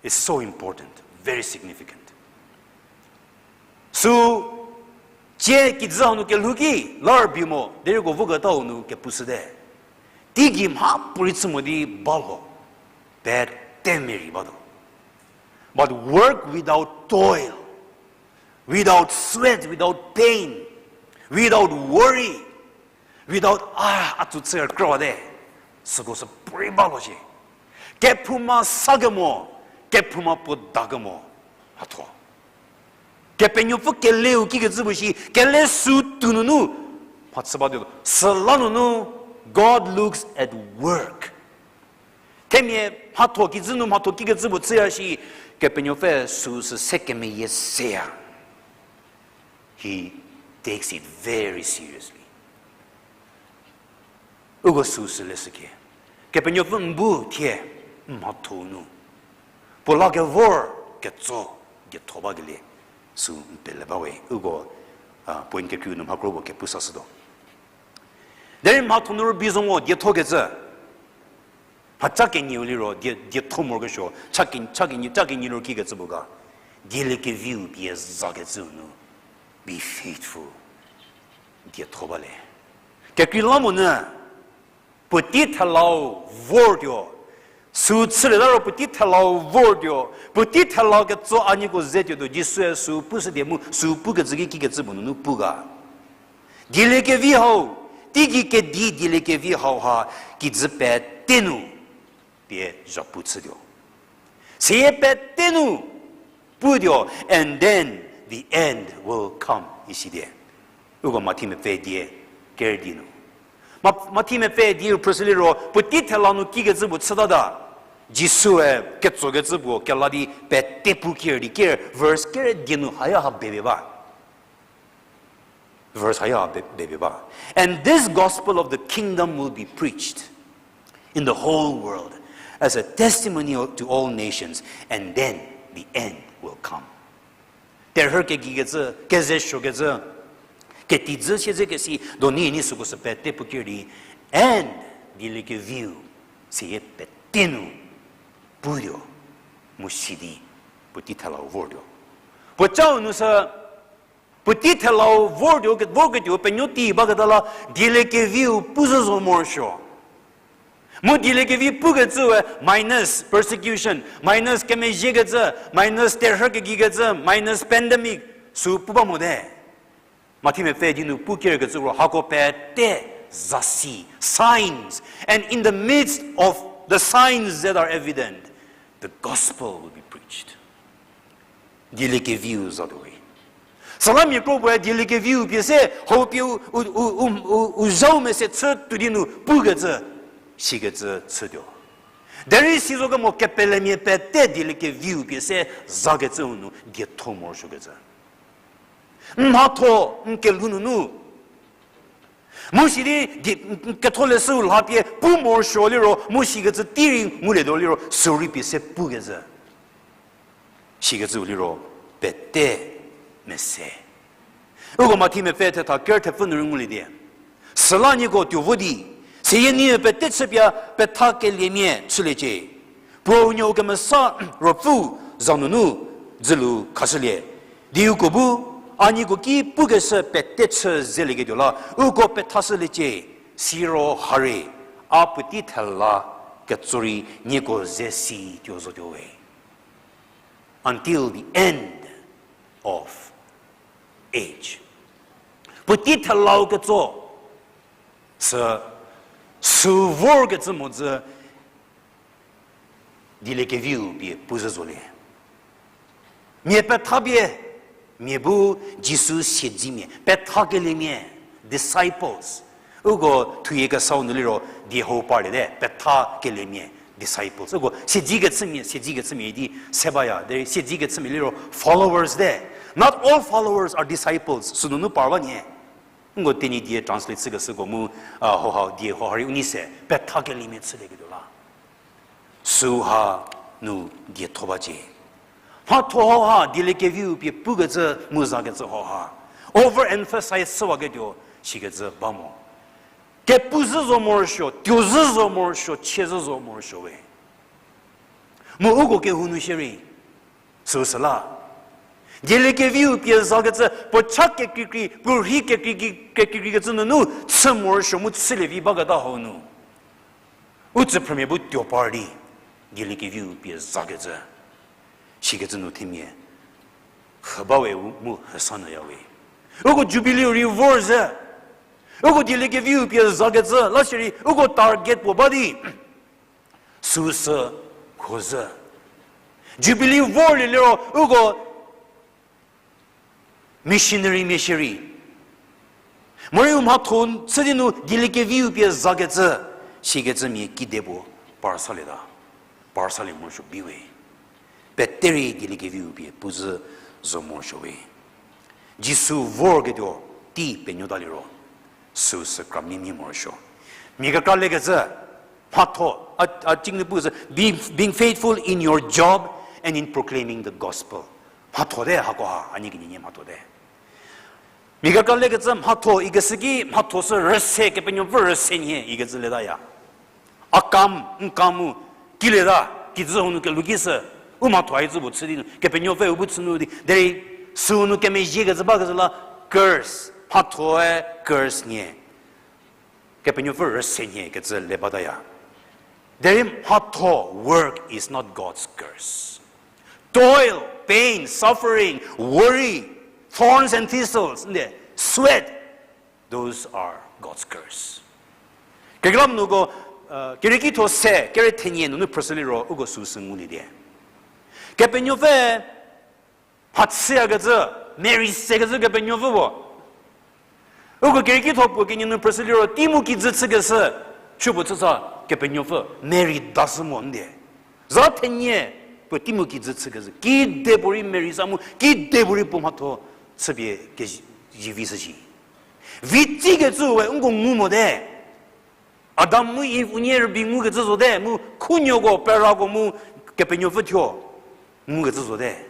is so important, very significant. Süu, cie kijü hanu kelhou ki, la rübei mo, derei uko voketau nu kepushüte. Teigei mhapuorei chü mo di balho, pete merei batuo. But work without toil, without sweat, without pain, without worry, without a, a tsü chü krüwate, süko sü puorei balo shie. Kephouma sa kemo, kephouma puo da kemo, mhatho. Kepenuopfü keleu kikecü puo shi, kele süu tuo nunu, mhachü batuo, süla nunu, God looks at work. Themia mhatho kijü nu mhatho kikecü puo chüya shi, Kepenuopfü süu sü se kemeyie seya. He takes it very seriously. Uko süu sü leshüke. Kepenuopfü n bu thie n mhatho nu puo la kevor ketso dietho bakelie süu n pele ba we. Uko, a, point kekreiu nu mha kro puo kepu sashütuo. Derei mhatho nu rübei zo mo diethokecü. Mhacha kenieu liro, die, dietho morokesuo, cha ke, cha kenie, cha kenie liro kikecü puo ga. Dieliekeviu pie zakecüu nu, be faithful. Dietho bale. Kekreilamonyü, puotei thelau vortuo, Süu chülieta ro puotei thelau vortuo, puotei thela ketso a nieko ze tuotuo, Jisue süu pushütie mu süu pukecü ki kikecü puo nunu pu ga. Dieliekevi hau, teigei kedi dieliekevi hauha kijü pete nu pie zhapu chütuo. Seyie pete nu putuo, and then the end will come, isidi. Uko Mathi mepfü die ker di nu. Ma-, Mathi mepfü dieu phrüshü liro, puotei thela nu kikecü puo chütata. Jisue ketsokecü puo kela di pete pu ker di ker, verse ker die nu haya ha bebe ba. Verse haya be-, bebe ba. And this gospel of the kingdom will be preached in the whole world as a testimony to all nations, and then the end will come. Terhü kegikecü, kezesuokecü, ketijü siezekesi, doni ni süko sü pete pu ker di, and dieliekeviu, seyie pete nu putuo, mu sidi, puotei thelau vortuo. Puocau nu sü, puotei thelau vortuo, ke-, vorketuo penuo tei baketa la, dieliekeviu pu zhü zo morosuo. Mu dieliekevi pukecüe minus persecution, minus kemezhiekecü, minus terhü kegikecü, minus pandemic, süu pu ba mote. Mathi mepfü di nu pu kerkecü ro hako pete zasi, signs, and in the midst of the signs that are evident, the gospel will be preached. Dieliekeviu zatuo we. Süla mia kro puoe dieliekeviu pie se, hau pie u, u, u, u, u, u zhau mese chü tuo di nu pukecü, sikecü chütuo. Derei si zo kemo kepelemia pete dieliekeviu pie se zakecü u nu dietho morosuokecü. N mhatho, n kelhou nunu. Mu sidi, di, n, n ketholeshüu lha pie pu morosuo liro, mu sikecü tei rei ngulietuo liro, süu rei pie se pukecü. Sikecüu liro, pete mese. Uko Mathi mepfü thetha ker thepfü nu rei ngulie di. Süla nieko tuo vo di, seyie nie pete chüpie pethakeliemia chüliecie. Puo nuou kemesa ruopfü za nunu dzülu khashülie. Di uko bu, a nieko ki pukeshü pete chü zelieketuo la, uko pethashüliecie, siro harie, a puotei thela ketso rei nieko ze si tuo zotuo we. Until the end of age. Puotei thelau ketso, sü, sü vorkecü mhodzü, dieliekeviu pie pu zhü zolie. Mia petha pie, mia bu Jisu siedzimia, pethakeliemia, disciples. Uko thuyie kesau nu liro, die hau parlie te, pethakeliemia, disciples. Uko siedzikechümia, siedzikechümia idi se baya, derei siedzikechümia liro followers te. Not all followers are disciples, sünunu par ba nie. Nko Tenyidie translate chükeshüko mu, a, hauha die hauha rei u nei se, pethakeliemia chülieketuo la. Süu ha nu dietho bacie. Mhatho hauha dieliekeviu pie pukecü mu zakecü hauha overemphasize chüwaketuo sikecü ba mo. Kepu zhü zo morosuo, tuo zhü zo morosuo, chie zhü zo morosuo we. Mu uko kehou nu shierei, süu süla. Dieliekeviu pie zakecü, puo cha kekreikrei, puo rhi kekreikreikecü nunu, chü morosuo mu chülie vi baketa hau nu. U tsüphrümia bu tuo par di, dieliekeviu pie zakecü. Sikecü nu themia, hü ba we mu hüsa nyüya we. Uko Jubilee rei vor zhü. Uko dieliekeviu pie zakecü, la shierei, uko target puo ba di. Süu sü kho zhü. Jubilee vorlie liro uko missionarymia shierei. Morei u mhatho chü di nu dieliekeviu pie zakecü, sikecümia kide puo par salieta. Par salie morosuo bi we. Peterei dieliekeviu pie pu zhü zo morosuo we. Jisu vorketuo tei penuota liro, süu sü kra mimia morosuo. Mia kekra lekecü, mhatho, a, a cingnu pu sü, being, being faithful in your job and in proclaiming the gospel. Mhatho te hakoha, a nie kenienie mhatho te. Mia kekra lekecü mhatho ikeshü ki mhatho sü rüse, Kepenuopfü rüse nhie ikecü letaya. A kam, n kam mu, kilieta, kijü hau nu kelhou ki sü, u mhatho hai tsü puo chü di nu, Kepenuopfü u bu chü nu di, derei, süu nu kemezhiekecü bakecü la, curse, mhathoe curse nhie. Kepenuopfü rüse nhie kecü le bataya. Derei mhatho, work is not God's curse. Toil, pain, suffering, worry, thorns and thistles, nde, sweat, those are God's curse. Kekreilamonyü ko, uh, Kerieki tho se, kere thenie nunu phrüshü liro, uko süsü ngulie di. Kepenuopfü mhachüyakecü, merei sekecü Kepenuopfü puo. Uko Kerieki tho puo kenie nu phrüshü liro, tei mu kijü chükeshü, chüpuo chüsa Kepenuopfü merei dashü mo nde. Za thenie puo tei mu kijü chükeshü, kedipuorei merei sa mu, kedipuorei puo mhatho chüpie kezivi shüshi. Vitsikecü we nko ngu mote. Adam mu Iv unie rübei ngukecü zote, mu khunuoko perako mu Kepenuopfü thuo ngukecü zote.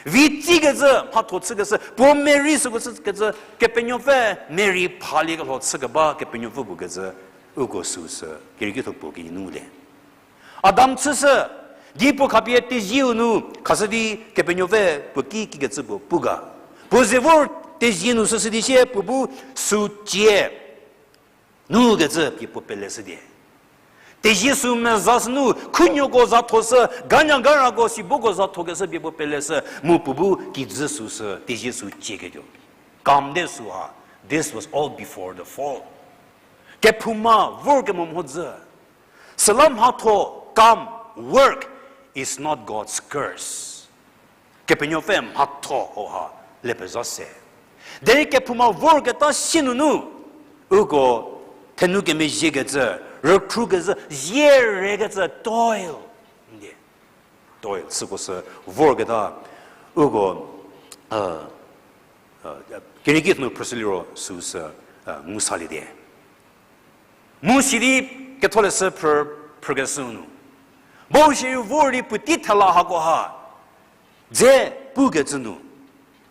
Vitsikecü, mhatho chükeshü, puo merei süko chükecü, Kepenuopfü merei phaliekelho chükeba Kepenuopfü puo kecü, uko süsü Kerieki tho puo kenie nu ngulie. Adam chüshü, di puo khapie tezieu nu khashü di Kepenuopfü puo ki kikecü puo pu ga. Puo ze vor tezie nu shüshü di sie puo bu sü cie nu kecü pie puo peleshü di. Tezie sü mezashü nu, khunuoko za tho sü, ganya garako siboko za thokeshü pie puo peleshü, mu puo bu kijü süsü, tezie sü cieketuo. Kam de süha, this was all before the fall. Kephouma vorkemo mhodzü. Süla mhatho, kam, work is not God's curse. Kepenuopfü mhatho hoha le pezha se. Derei kephouma vorketa sie nunu, uko thenu kemezhiekecü, rükhrukezhü, zierekecü, toil. Nde, toil, süko sü vorketa, uko, uh, uh, Kerieki tho nu phrüshü liro süsü, uh, ngu salie di. Mu sidi ketholeshü phrü, phrükeshü nu, bau shierei vor di puotei thela hakoha dze pukecü nu,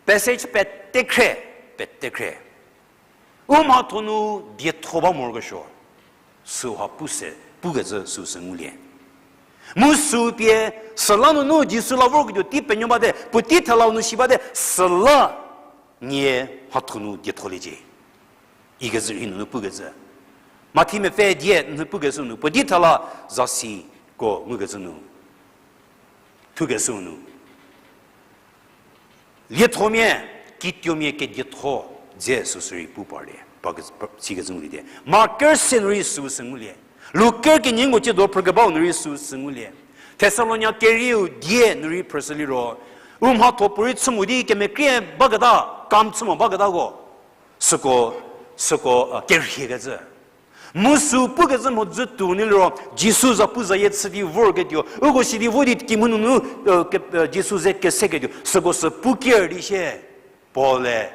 passage petekhre, petekhre, u mhatho nu dietho ba morokesuo, süha pu se, pukecü süsü ngulie. Mu sü pie, süla nunu Jisu la vorketuo tei penuo bate, puotei thela nu shi bate, süla nie mhatho nu dietholiecie ikecü rei nunu pukecü. Mathi mepfü die nunu pukeshü nu, puotei thela zasi ko ngukecü nu, thukeshü nu, liethomia, kituomia kedietho dze süsü rei pu parlie, pa ke, pa, sikecü ngulie di. Mark kerüse nu rei süsü ngulie. Luke kerü kenie nko ciedo phrükebau nu rei süsü ngulie. Thessalonia kerieu die nu rei phrüshü liro, u mhatho puorei chü mo di kemekrie baketa, kam chü mo baketako, süko, süko, a, kerhiekecü. Mu sü pukecü mhodzü tuo nu liro, Jisu zapuzayie chü di vorketuo, uko sidi vo di kimhie nunu, e, ke, e, Jisu ze keseketuo, süko sü pu ker di sie, Paul-e,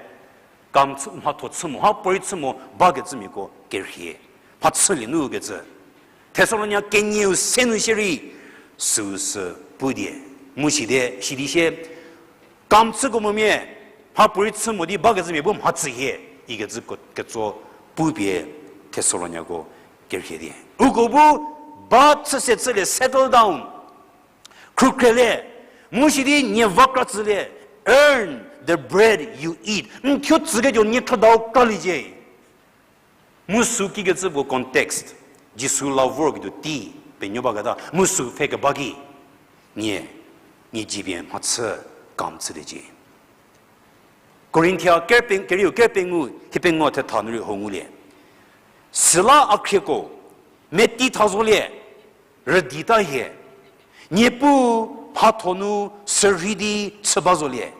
kam chü, mhatho chü mo, ha puorei chü mo bakecümiako kerhie. Mhachülie nu kecü. Thessalonia kenieu se nu shierei, süsü pu die. Mu sidi, sidi sie, kam chüko momia, mha puorei chü mo di bakecümia bu mhachü hie, ikecü ko, ketso pupie Thessaloniako kerhie di. Uko bu ba chüse chülie, settle down. Khrukrelie, mu sidi nie va kra tsülie, earn the bread you eat. N thuo tsüketuo nie khrüdau kraliecie. Mu sü kikecü puo context, Jisu la vorketuo tei penuo baketa, mu sü pfhe keba ki, nie, nie jipie mhachü kam chüliecie. Korinthia kerpeng, kerieu kerpengou, hiepengou thetha nu rei ho ngulie. Süla a khrieko, meti tha zolie, rüdita hie. Niepuu mhatho nu sürhei di chü ba zolie.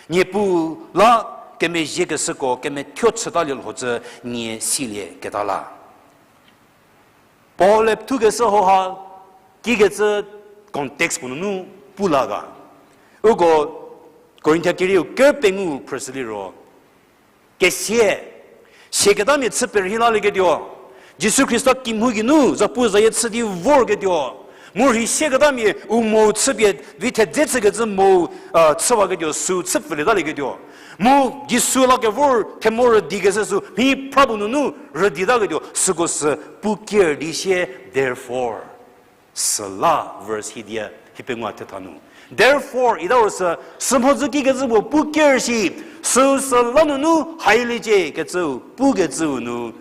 Niepuu la kemezhiekeshüko kemethuo chütalie lho cü nie silie keta la. Paul-e thukeshü hauha kikecü context puo nunu pu la ga. Uko Korinthia kerieu kerpengou phrüshü liro, kesia, sieketamia chü perhei lalieketuo, Jisu Khrista kimhou geinu zapuzayie chü di vorketuo, mu rhei sieketamia u mou chüpie vi thedze chükecü mou, a, chüwaketuo, sü chü pfülie talieketuo. Mu Jisu la kevor themorü dikecü sü mhi phra puo nunu rüditaketuo, süko sü pu ker di sie, therefore. Süla verse hidia, hiepengou thetha nu. Therefore, ita ro sü, sümhodzü kikecü puo pu ker shi, sü süla nunu hailiecie kecü, pukecü nu,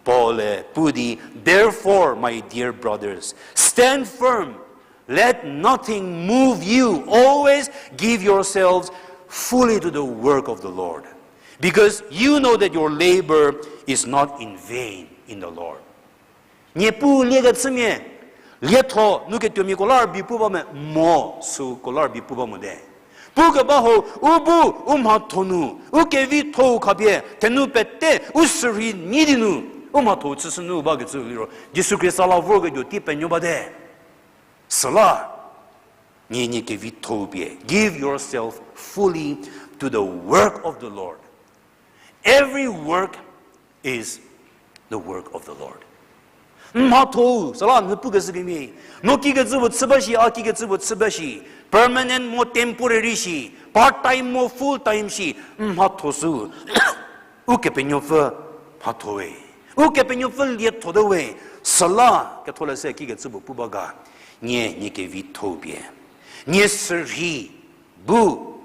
Paul-e pu di, Therefore, my dear brothers, stand firm. Let nothing move you. Always give yourselves fully to the work of the Lord, because you know that your labor is not in vain in the Lord. Niepuu liekechümia, lietho nu ketuomiako la rübei pu ba me, mo süko la rübei pu ba mote. Pukeba ho, u bu, u mhatho nu, u kevitho-u khapie, thenu pete, u sürhei nyi di nu, u mhatho-u chüshü nu bakecü liro, Jisu Khrista la vorketuo tei penuo bate. Süla, nie nie kevitho-u pie, give yourself fully to the work of the Lord. Every work is the work of the Lord. N mhatho-u, süla n pukeshü kemhie, no kikecü puo chü ba shi, a kikecü puo chü ba shi, permanent mo temporary shi, part time mo full time shi, n mhatho sü, Ukepenuopfü mhatho we. Ukepenuopfü liethote we. Süla ketholeshü kikecü puo pu ba ga. Nie, nie kevitho-u pie, nie sürhei bu,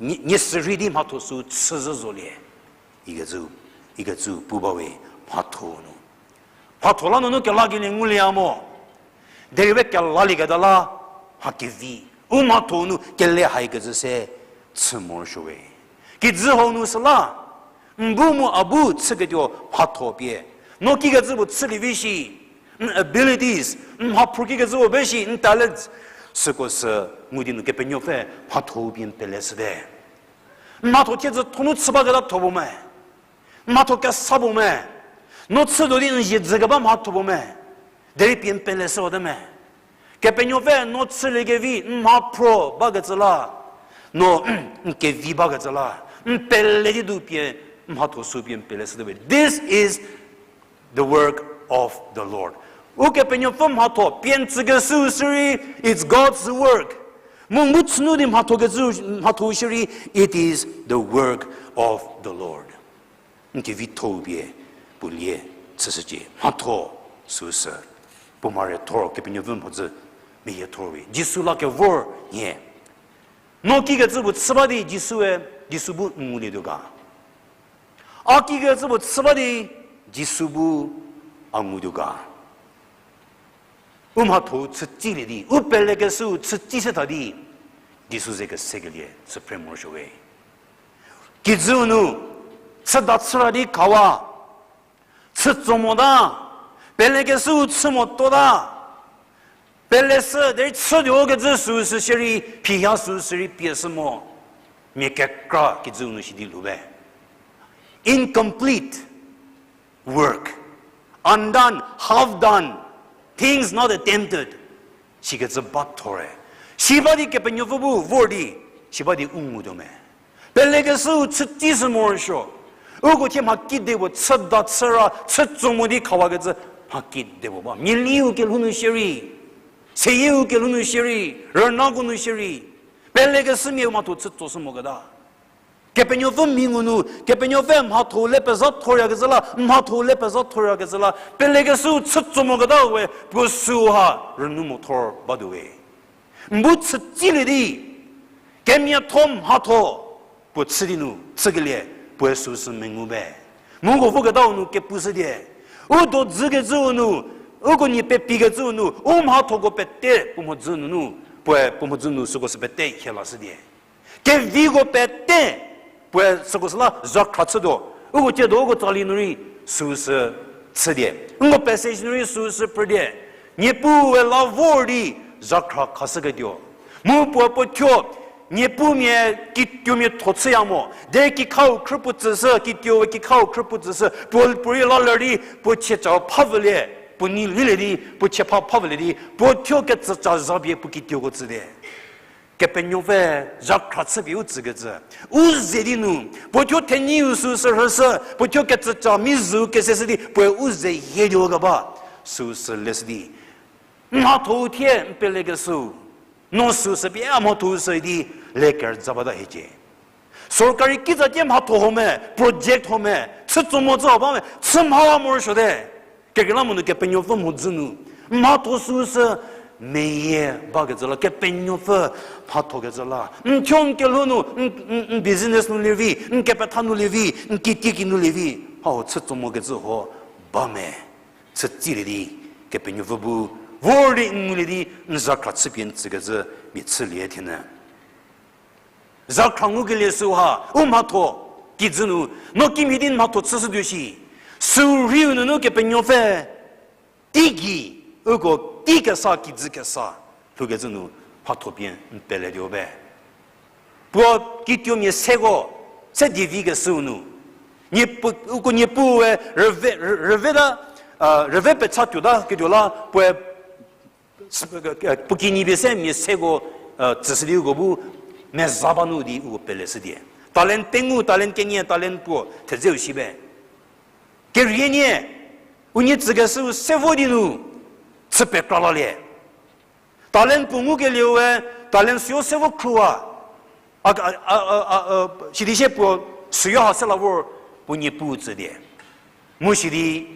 nie, nie sürhei di mhatho sü chüzhü zolie. Ikecü, ikecü pu ba we mhatho nu. Mhatho la nunu kelakelie ngulieya mo. Derei we kelalieketa la mha kevi. U mhatho nu kele haikecü se chü morosuo we. Kijü hau nu süla, n bu mu a bu chüketuo mhatho pie, no kikecü puo chülievi shi, n abilities, n mhaphru kikecü puo be shi, n talents, süko sü ngu di nu Kepenuopfü mhatho-u pie n peleshüte. N mhatho thiedzü tho nu chü baketa tho puo me. N mhatho kesa puo me. No chütuo di n zhie dzükeba mhatho puo me. Derei pie n peleshüwate me. Kepenuopfü no chüliekevi n mhaphro bakecü la, no n kevi bakecü la, n pele di du pie n mhatho sü pie n peleshüte we. This is the work of the Lord. Ukepenuopfü mhatho pie n tsükeshüu shierei, it's God's work. Mu n bu chünu di mhatho kecü, mhatho shierei, it is the work of the Lord. N kevitho-u pie puo lie chüshücie. Mhatho süsü puo mare thor, Kepenuopfü mhodzü meyie thor we. Jisu la kevor nhie. No kikecü puo chü ba di Jisue, Jisu bu n ngulietuo ga. A kikecü puo chü ba di Jisu bu a ngutuo ga. U mhatho-u chütsilie di, u pelekeshüu chütsi se tha di, Jisu ze kesekelie chü phre morosuo we. Kijüu nu, chüda chüra di khawa, chütso mota, pelekeshüu chü motota, peleshü derei chütuo kecü süu sü shierei, phiha süu sü rei pie shü mo. Mia kekra kijüu nu shi di lhou be. Incomplete work. Undone, half done. Things not attempted. Sikecü ba thor-e. Si ba di Kepenuopfü bu vor di, si ba di u ngutuo me. Pelekeshüu chütsi shü morosuo. Uko thie mha kedipuo chüda chüra, chütso mo di khawakecü mha kedipuo ba. Mialiu kelhou nu shierei, seyieu kelhou nu shierei, rünako nu shierei, pelekeshümia u mhatho chütso shü moketa. Kepenuopfü mi ngu nu, Kepenuopfü mhatho le pezha thoryakecü la, mhatho le pezha thoryakecü la, pelekeshüu chütso moketa we, puo süu ha rünu mo thor batuo we. N bu chütsilie di, kemiatho mhatho, puo chü di nu chükelie, puoe süu sü mengu be. Mu uko voketau nu kepushütie. U dodzükecüu nu, uko nie pepikecüu nu, u mhathoko pete puo mhodzü nunu, puoe puo mhodzü nu süko sü pete hie lashütie. Keviko pete, puoe süko süla zhakhra chütuo. Uko tsiedo uko tsali nu rei süu sü chütie. Uko passage nu rei süu sü phrütie. Niepuue la vor di zhakhra khashüketuo. Mu puoe puo thuo, niepumia kituomia tho chüya mo. Derei kikhau khrüpuo tsüshü, kituoe kikhau khrüpuo tsüshü, puo, puo rei la ler di, puo chie ca phavülie, puo nei lhoulie di, puo chie pha phavülie di, puo thuo kecüca zha pie puo kituoko tsütie. Kepenuopfü zhakhra chüpie u tsükecü. U ze di nu, puo thuo thenyiu süu sü rhüshü, puo thuo kecüca mi zhüu keseshü di, puoe u ze hie di keba, süu sü leshü di. Mhatho-u thie n pelekeshüu, no süu sü pie a mhatho-u sü di, le kerüza bata hiecie. Sorkari kitsatie mhatho ho me, project ho me, chütso mo tsü ho ba me, chü mha la morosuote. Kekreilamonyü Kepenuopfü mhodzü nu, mhatho süu sü meyie bakecü la, Kepenuopfü mhathokecü la. N thuo n kelhou nu, n, n, n business nu lievi, n kepetha nu lievi, n kitieki nu lievi, hau chütso mokecü ho ba me, chü tsilie di, Kepenuopfü bu vor di n ngulie di, n zakhra chüpie n tsükecü mia chülie thienyü. Zakhra ngukelie süu ha u mhatho, kijü nu, no kimhie di n mhatho chüshütuo shi, sü rhiu nunu Kepenuopfü teigei, uko tei kesa kijü kesa lhoukecü nu mhatho pie n peletuo be. Puo kituo mia seko, se die vi kesüu nu, Niepuu, uko Niepuue rüve, rü-, rüveta, rüve pechatuota ketuo la puoe, puo kinyi pie se mia seko, tsüshü di uko bu meza ba nu di uko peleshüdi. Talent pengou, talent kenie, talent puo thedzeu shi be. Kerienie, unie tsükeshüu se vo di nu, chü pekra lalie. Talent puo ngukelieu we, talent süu se vo khruwa. A, a, a, a, a, sidi sie puo süu ha se la vor puo Niepuu tsüdie. Mu sidi,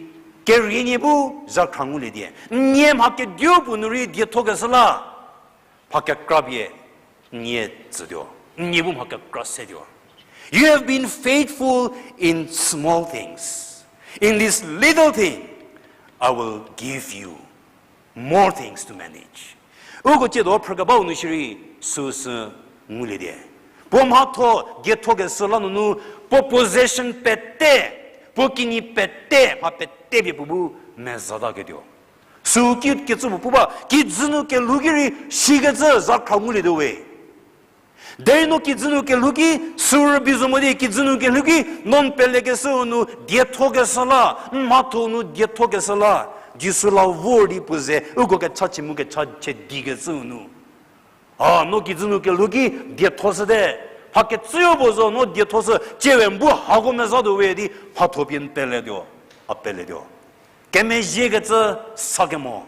kerienie bu zakhra ngulie die. N nie mha kediu puo nu rei diethokeshü la, mha kekra pie n nie tsütuo. N nie bu mha kekra setuo. You have been faithful in small things. In this little thing, I will give you more things to manage. Uko tsiedo phrükebau nu shierei süsü ngulie die. Puo mhatho diethokeshü la nunu, puo possession pete, puo kinyi pete, mha pete pie puo bu mezataketuo. Süu ki kecü puo pu ba, kijü nu kelhou ki rei sikecü zakhra ngulietuo we. Derei no kijü nu kelhou ki sü rübei zo mo di, kijü nu kelhou ki no n pelekeshüu nu diethokeshü la, n mhatho nu diethokeshü la, Jisu la vor di puo ze uko kechachie mu kechachie dikecüu nu, a, no kijü nu kelhou ki diethoshüte, mha kecüyo puo zo no diethoshü, tsie we n bu hako mezatuo we di mhatho pie n peletuo, a peletuo. Kemezhiekecü sakemo.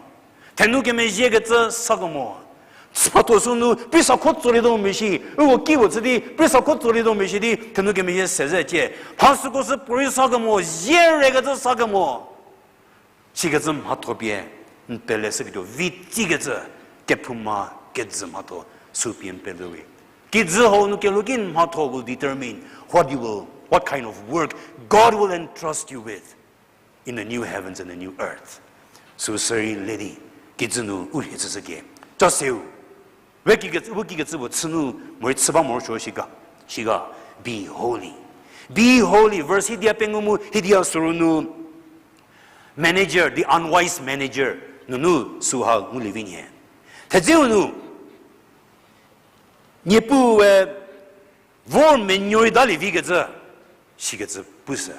Thenu kemezhiekecü sakemo. Mhatho sünu prisa kho tsolietuo mia shi, uko ki puo chü di prisa kho tsolietuo mia shi di thenu kemezhie se ze tie. Mha süko sü puorei sakemo, zhie rekecü sakemo. Sikecü mhatho pie n peleshüketuo, vi tsikecü, kephouma kejü mhatho sü pie n pele we. Kijü hau nu kelhou ki n mhatho will determine what you will, what kind of work God will entrust you with in the new heavens and the new earth. Sü sürei le di, kijü nu u rhie chüshükie. Cha seu, we kikecü, u kikecü puo chü nu, morei chü ba morosuo shi ga, shi ga, be holy. Be holy. Verse hidia pengou mu hidia süru nu, manager, the unwise manager, nunu süha ngulie vi nhie. Thedzeu nu, Niepuue vor menuo rei talie vikecü, sikecü pushü.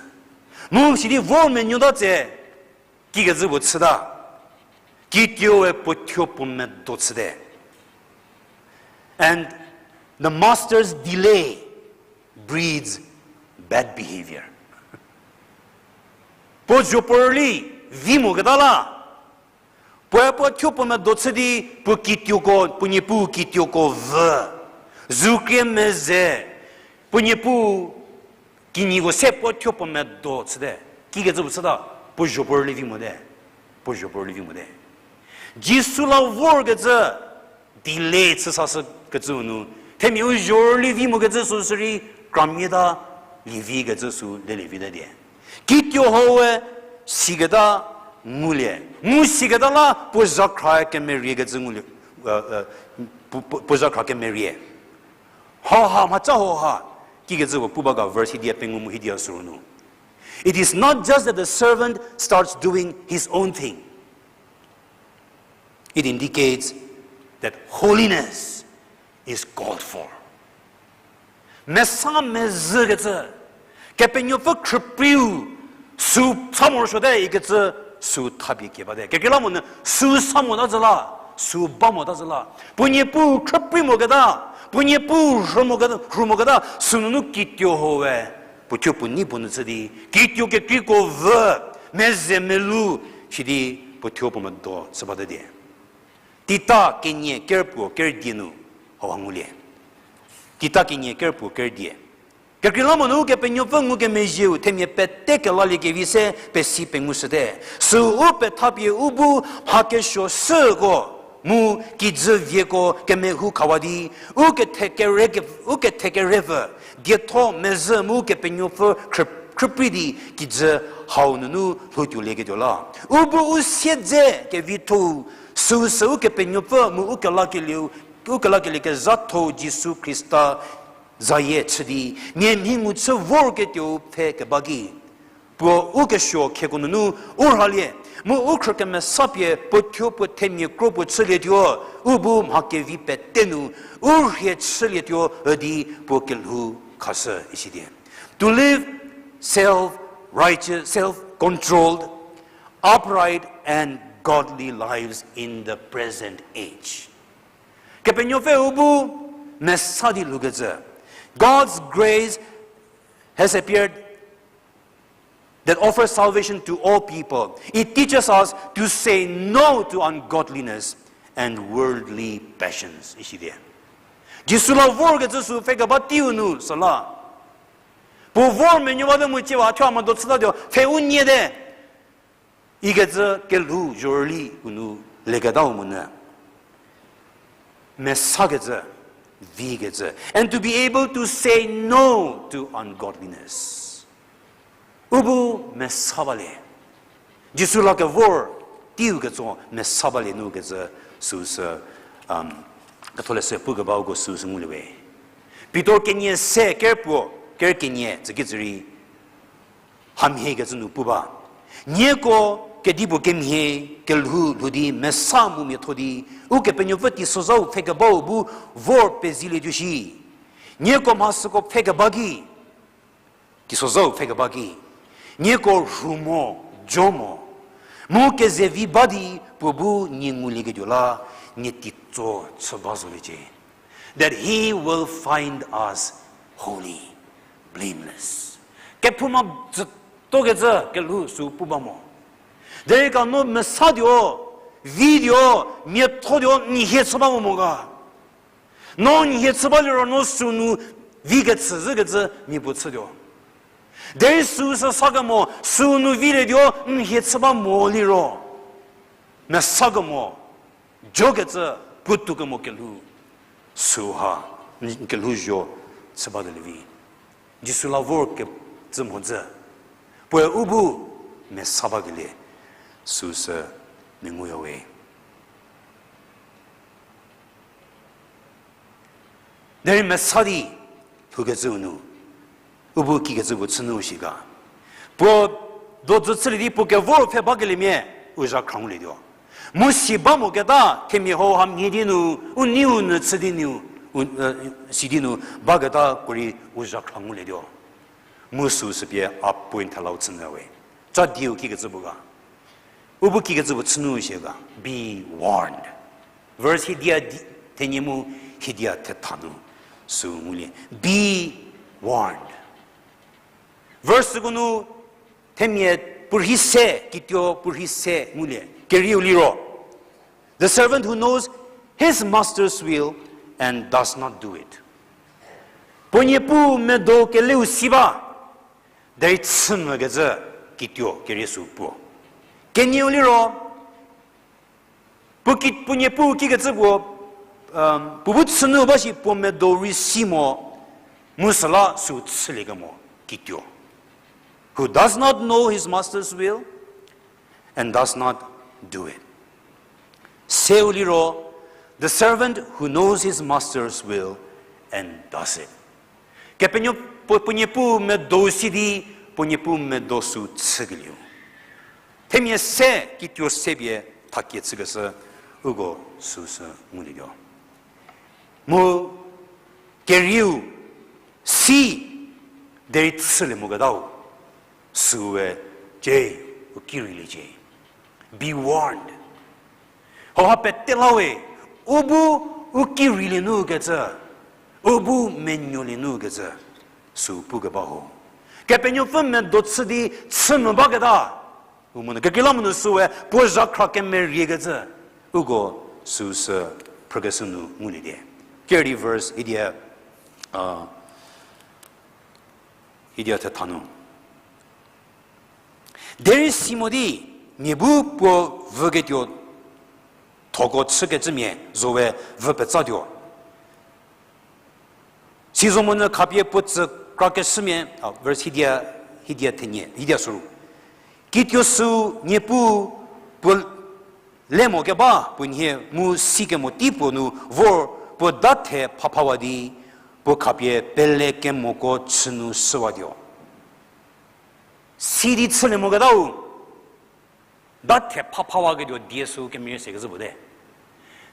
Mu sidi vor menuota tse, kikecü puo chüta, kituoe puo thuo puo medo chüte. And the master's delay breeds bad behavior. Puo zho puo rüli vi moketa la, puoe puo thuo puo medo chü di, puo kituoko, puo niepuu kituoko vü, zukrie meze, puo niepuu kinyiko se puo thuo puo medo chüte. Kikecü puo chüta, puo zho puo rüli vi mote. Puo zho puo rüli vi mote. Jisu la vorkecü delay chü sashükecüu nu, themia u zho rüli vi mokecü süsü rei kramia ta lievikecü sü lelie vita die. Kituo haue siketa ngulie. Mu siketa la puo zhakhra kemeriekecü ngulie, puo, puo, puo zhakhra kemerie. Hauha, mhaca hauha, kikecü puo pu ba ga verse hidia pengou mu hidia süru nu. It is not just that the servant starts doing his own thing. It indicates that holiness is called for. Mesa mezhükecü, Kepenuopfü khrüpreiu, sü sa morosuote ikecü, sü thapie kie bate. Kekreilamonyü sü sa mota zhü la, sü ba mota zhü la. Puo niepuu khrüprei moketa, puo niepuu rhu moketa, rhu moketa, sünunu kituo haue puo thuo puo nei puo nyü chü di, kituo kekreiko vü, meze melu, sidi puo thuo puo medo chü bate die. Tita kenie kerpuo ker die nu hauha ngulie. Tita kenie kerpuo ker die. Kekreilamonyü Ukepenuopfü ngukemezhieu themia pete kelalie kevi se pesi pengushüte. Sü u pethapie u bu mha kesuo süko mu kijü vieko kemehou khawa di, u kethe kere ke-, u kethe kerepfü, dietho mezhü mu Kepenuopfü khrü-, khrüprei di kijü hau nunu lhoutuolieketuo la. U bu u siedze kevitho-u, süu sü Ukepenuopfü mu u kelakelieu, u kelakelie kezhatho-u Jisu Khrista zayie chü di, mia mhi ngu chü vorketuo-u pfhe keba ki, puo u kesuo khieko nunu u rhalie, mu u khrü kemesa pie puo thuo puo themia kro puo chülietuo, u bu mha kevi pete nu u rhie chülietuo üdi puo kelhou khashü isi die. To live self-righteous, self-controlled, upright and godly lives in the present age. Kepenuopfü u bu mesa di lhoukecü. God's grace has appeared that offers salvation to all people. It teaches us to say no to ungodliness and worldly passions. Isi die. Jisu la vorkecü sü pfhe keba teiu nu süla, puo vor menuo bate mu cie ba thuo a medo chütatuo, pfhe u nyie te ikecü kelhou zhorüli u nu leketau monyü. Mesakecü, vikecü. And to be able to say no to ungodliness. U bu mesa balie. Jisu la kevor teiu ketso mesa balie nu kecü süu sü, um, ketholeshü pukebako süu sü ngulie we. Pitor kenie se ker puo, ker kenie tsükicü rei, hamhiekecü nu pu ba. Nieko kedipuo kemhie kelhou lhou di mesa mu miatho di, Ukepenuopfü teisozhau pfhe kebau bu vor pezilietuo shi. Nieko mha süko pfhe keba ki, teisozhau pfhe keba ki, nieko rhu mo, jo mo, mu kezevi ba di puo bu nie ngulieketuo la, nie teitso chü ba zoliecie. That he will find us holy, blameless. Kephouma tsütokecü kelhou sü pu ba mo. Derei ka no mesatuo, vituo, miathatuo, n hie chü ba mo mo ga. No n hie chü ba liro no sünu vi kechü zhükecü mia puo chütuo. Derei süu sü sa kemo, sünu vilietuo n hie chü ba mo liro, mesa kemo, jokecü, puotou kemo kelhou, süu ha, n kelhou zho chü ba kelie vi. Jisu la vor kecü mhodzü, puoe u bu mesa bakelie, süu sü menguya we. Derei mesa di lhoukecüu nu, u bu kikecü puo chünu shi ga. Puo dojü chülie di puo kevor pfhe bakeliemia, u zhakhra ngulietuo. Mu si ba moketa themia hau hamhie di nu, u neiu nyü chü di nu, u, e, si di nu baketa puorei u zhakhra ngulietuo. Mu süu sü pie a point thelau chünyü we. Cha dieu kikecü puo ga. U bu kikecü puo chünu shi ga. Be warned. Verse hidia di, thenie mu hidia thetha nu süu ngulie. Be warned. Verse süko nu themia puorhi se, kituo puorhi se ngulie. Kerieu liro, the servant who knows his master's will and does not do it. Puo niepuu medo keleu si ba, derei chü mükecü kituo kerie sü puo. Kenieu liro, puo ki, puo niepuu kikecü puo, um, puo bu chünu ba shi puo medo rei si mo, mu süla sü chüliekemo kituo. Who does not know his master's will and does not do it. Seu liro, the servant who knows his master's will and does it. Kepenuo puo, puo niepuu medo si di, puo niepuu medo sü chükelieu. Themia se kituo se pie thakie chükeshü uko süu sü ngulietuo. Mu kerieu si derei chülie moketau, süue cie, u ki reiliecie. Be warned. Hauha pete la we, u bu u ki reilie nu kecü, u bu menuolie nu kecü, sü pukeba ho. Kepenuopfü medo chü di chü mü baketa, u monyü kekreilamonyü süue puo zhakhra kemeriekecü, uko süu sü phrükeshü nu ngulie die. Keri verse hidia, a, hidia thetha nu. Derei si mo di, mia bu puo vüketuo thoko chükecümia zowe vü petsatuo. Sizomonyü khapie puo tsü krakeshümia, a, verse hidia, hidia thenie, hidia süru. Kituo sü Niepuu puo le mo keba puo nhie mu sikemo tei puo nu vor puo dathe phaphawa di, puo khapie pele kemoko chü nu shüwatuo. Si di chülie moketau, dathe phaphawaketuo die sü kemerie sekecü puo te.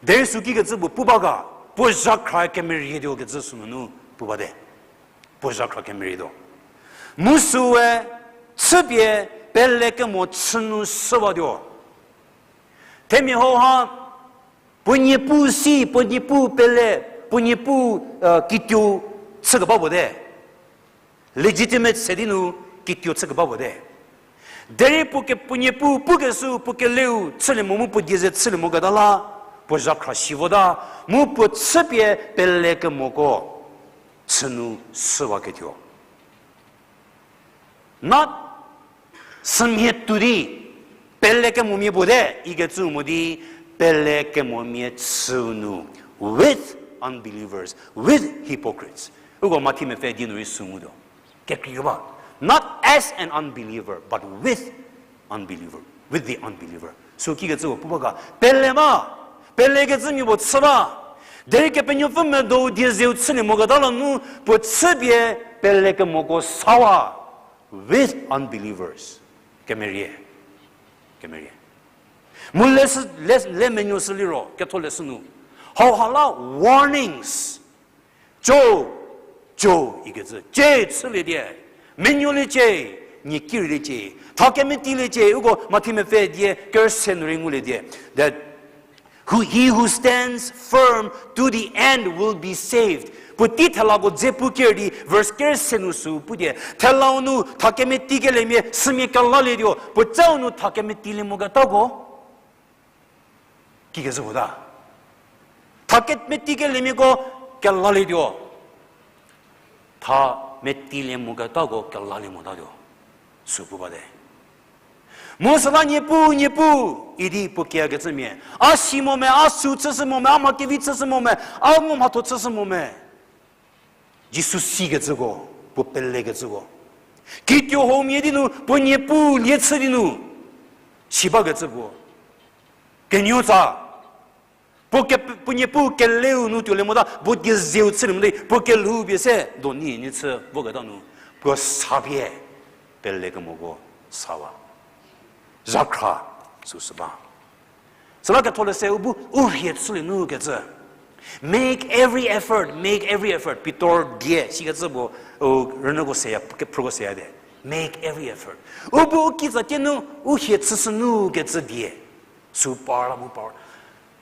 Derei sü kikecü puo pu ba ga, puo zhakhra kemerietuo kecü sünunu pu bate. Puo zhakhra kemerietuo. Mu süe chüpie pele kemo chü nu shüwatuo. Themia hauha, puo Niepuu si, puo Niepuu pele, puo Niepuu, kituo chükeba puo te. Legitimate se di nu kituo chükeba puo te. Derei puo ke, puo Niepuu pukeshü, puo keleu chülie mo mu puo die ze chülie moketa la, puo zhakhra si vota, mu puo chüpie pele kemoko chü nu shüwaketuo. Not sümhie tuo di, pele kemomia puo te ikecü mo di, pele kemomia chüu nu, with unbelievers, with hypocrites. Uko Mathi mepfü die nu rei sü ngutuo. Kekreikeba. Not as an unbeliever, but with unbeliever, with the unbeliever. Sü kikecü puo pu ba ga, pele ma, pelekecümia puo chü ba. Derei Kepenuopfü medou die zeu chülie moketa la nu, puo chüpie pele kemoko sawa. With unbelievers. Kemerie. Kemerie. Mu le, le menuo sü liro, ketholeshü nu. Hauha la warnings. Cho, cho, ikecü. Cie, chülie die. Menuoliecie, nie kirieliecie. Tha kemetieliecie, uko Mathi mepfü die, kerüse nu rei ngulie die. That who, he who stands firm to the end will be saved. Puotei thelako dze pu ker di, verse kerüse nu sü pu die. Thelau nu, tha kemetikeliemia, sümia kelalietuo. Puocau nu tha kemetilie moketako. Kikecü puo ta. Tha kemetikeliemiako kelalietuo. Tha metilie moketako kelalie motatuo. Sü pu bate. Mu süla Niepuu, Niepuu, idi puo kiakecümia. A si mo me, a sü chüshü mo me, a mha kevi chüshü mo me, a ngu mhatho chüshü mo me. Jisu sikecüko, puo pelekecüko. Kituo huomia di nu, puo Niepuu lie chü di nu. Si bakecü puo. Kenuotsa. Puo ke, puo Niepuu keleu nu tuolie mota, puo die zeu chülie mota, puo kelhou pie se, do ni, ni chü voketa nu, puo sa pie, pelekemoko sawa. Zhakhra, süsü ba. Süla ketholeshü u bu, u rhie chülie nu kecü. Make every effort, make every effort. Pitor die, sikecü puo, u, rünyüko seya, kephrüko seya de. Make every effort. U bu u kitsa tie nu, u hie chüshü nu kecü die. Sü par la mu par.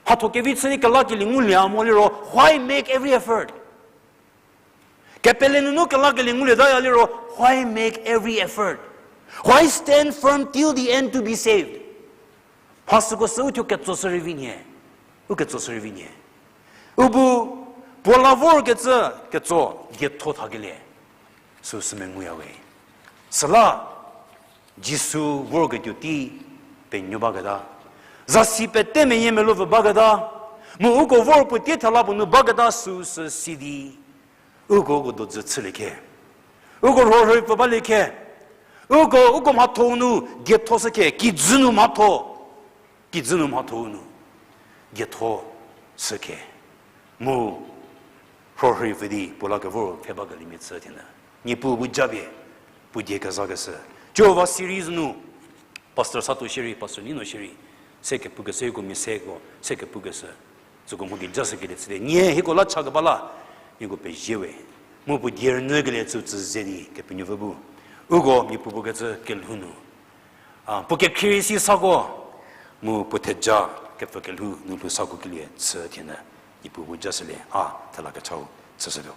Mhatho kevi chü di kelakelie ngulie mo liro, why make every effort? Kepele nunu kelakelie ngulietaya liro, why make every effort? Why stand firm till the end to be saved? Mha süko sü u thuo ketsoshü rei vi nhie. U ketsoshü rei vi nhie. U bu, puo la vorkecü, ketso, dietho thakelie. Süsü menguya we. Süla, Jisu vorketuo tei penuo baketa. Zasi pete meyiemeluopfü baketa. Mu uko vor puo tie thela puo nu baketa süsü si di. Uko uko dodzü chülie khe. Uko rhorhei pfü balie khe. Uko, uko mhatho nu dietho shü khe, kijü nu mhatho. Kijü nu mhatho nu. Dietho shü khe. Mu rhorhei pfü di puo la kevor pfhe bakeliemia chü thie nyü. Niepuu bu japie, puo die kezakeshü. Jihova series nu, Pastor Sato shierei, Pastor Nino shierei, se kepukeshü, hieko mia seko, se kepukeshü. Süko mho gei jashükelie chüte. Nie hieko la chakeba la, nieko pezie we. Mu puo die rünyükelie tsü tsü ze di Kepenuopfü bu. Uko mia puopuo kecü kelhou nu. A, puo kekhrie si sako, mu puo theja kepfü kelhou nu lhou sako kelie chü thie nyü, Niepuu bu jashülie, a, thela kechau chüshütuo.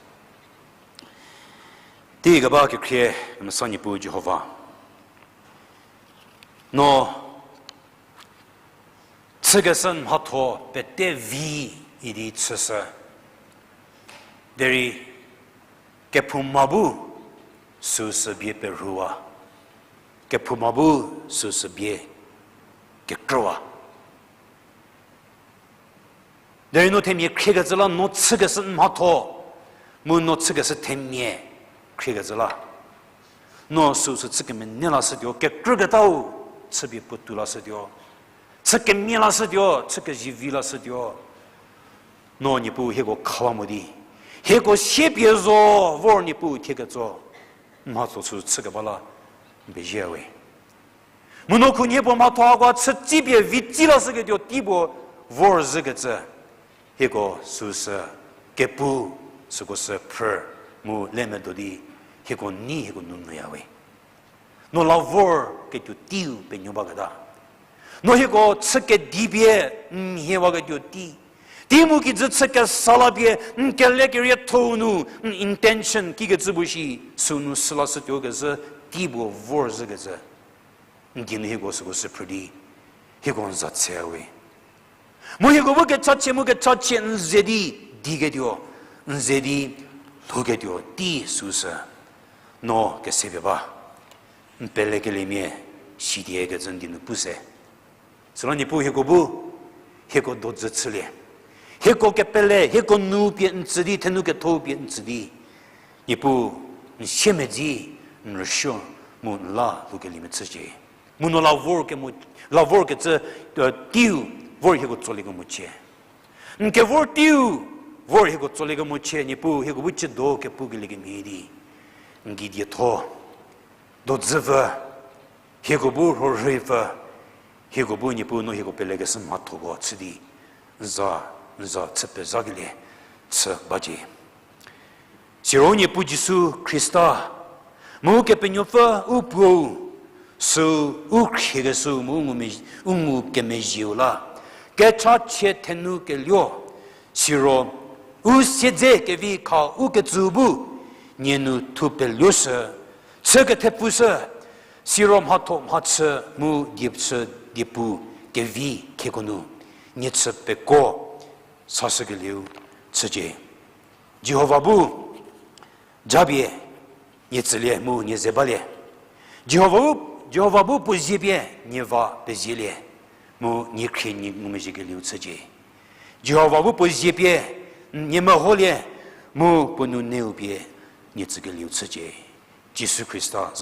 Tei keba kekhrie, kemesa Niepuu Jihova. No, chükeshü mhatho pete vi idi chüshü. Derei kephouma bu süsü bie perhuwa. Kephouma bu süsü bie kekrüwa. Derei no themia khriekecü la no chükeshü mhatho, mu no chükeshü themia khriekecü la. No süsü chü kemenei lashütuo, kekrüketau. chüpie puotou lashütuo, chü kemia lashütuo, chü kezivi lashütuo. No Niepuu hieko khawa mo di, hieko siepie zo vor Niepuu thie ketso, mhatho sü chükeba la n pezie we. Mu no khunhie puo mhatho hako chütsipie vitsei lashüketuo tei puo vorzhükecü, hieko süsü kepu, süko sü phrü, mu le medo di, hieko nei hieko nou nyüya we. No la vorketuo teiu penuo baketa, no hieko chü kedipie n mhiewaketuo tei, tei mu kijü chü kesa la pie n kele kerietho-u nu n intention kikecü puo shi, sünu sülashütuo kezhü tei puo vorzhükecü, n geinu hieko süko sü phrü di, hieko n za tse we. Mu hieko bu kechachie mu kechachie n ze di diketuo, n ze di lhouketuo tei süsü no kesepie ba, n pelekeliemia sidiekecü n dinu pu se. Süla Niepuu hieko bu, hieko dodzü chülie, hieko kepele, hieko nu pie n tsü di, thenu ketho pie n tsü di, Niepuu, n siemedzi, n rüsuo, mu n la lhoukeliemia chücie. Mu no la vor kemo, la vorkecü, e, teiu vor hieko tsolie kemochie. N kevor teiu vor hieko tsolie kemochie, Niepuu hieko bu chüdo kepukelie kemhie di, n gei dietho, dodzü vü, hieko bu rhorhei pfü, hieko bu Niepuu no hieko pelekeshü mhathoko chü di, n za, n za chü pezakelie chü bacie. Siro Niepuu Jisu Khrista, mu Kepenuopfü u Puou, sü u khriekeshüu mu u ngu me-, u ngukemezhieu la, kechachie thenu keluo, siro u siedze kevi kha u ketsü bu, nie nu thupeluoshü, chü kethepfushü, siro mhatho mhachü mu diepchü diepu kevi khieko nu, nie chü peko, sashükelieu chücie. Jihova bu japie nie tsülie mu nie ze balie. Jihova bu, Jihova bu puo zie pie nie va pezielie, mu nie khrie nie ngumezhiekelieu chücie. Jihova bu puo zie pie nie meholie, mu puo nuneu pie nie tsükelieu chücie. Jisu Khrista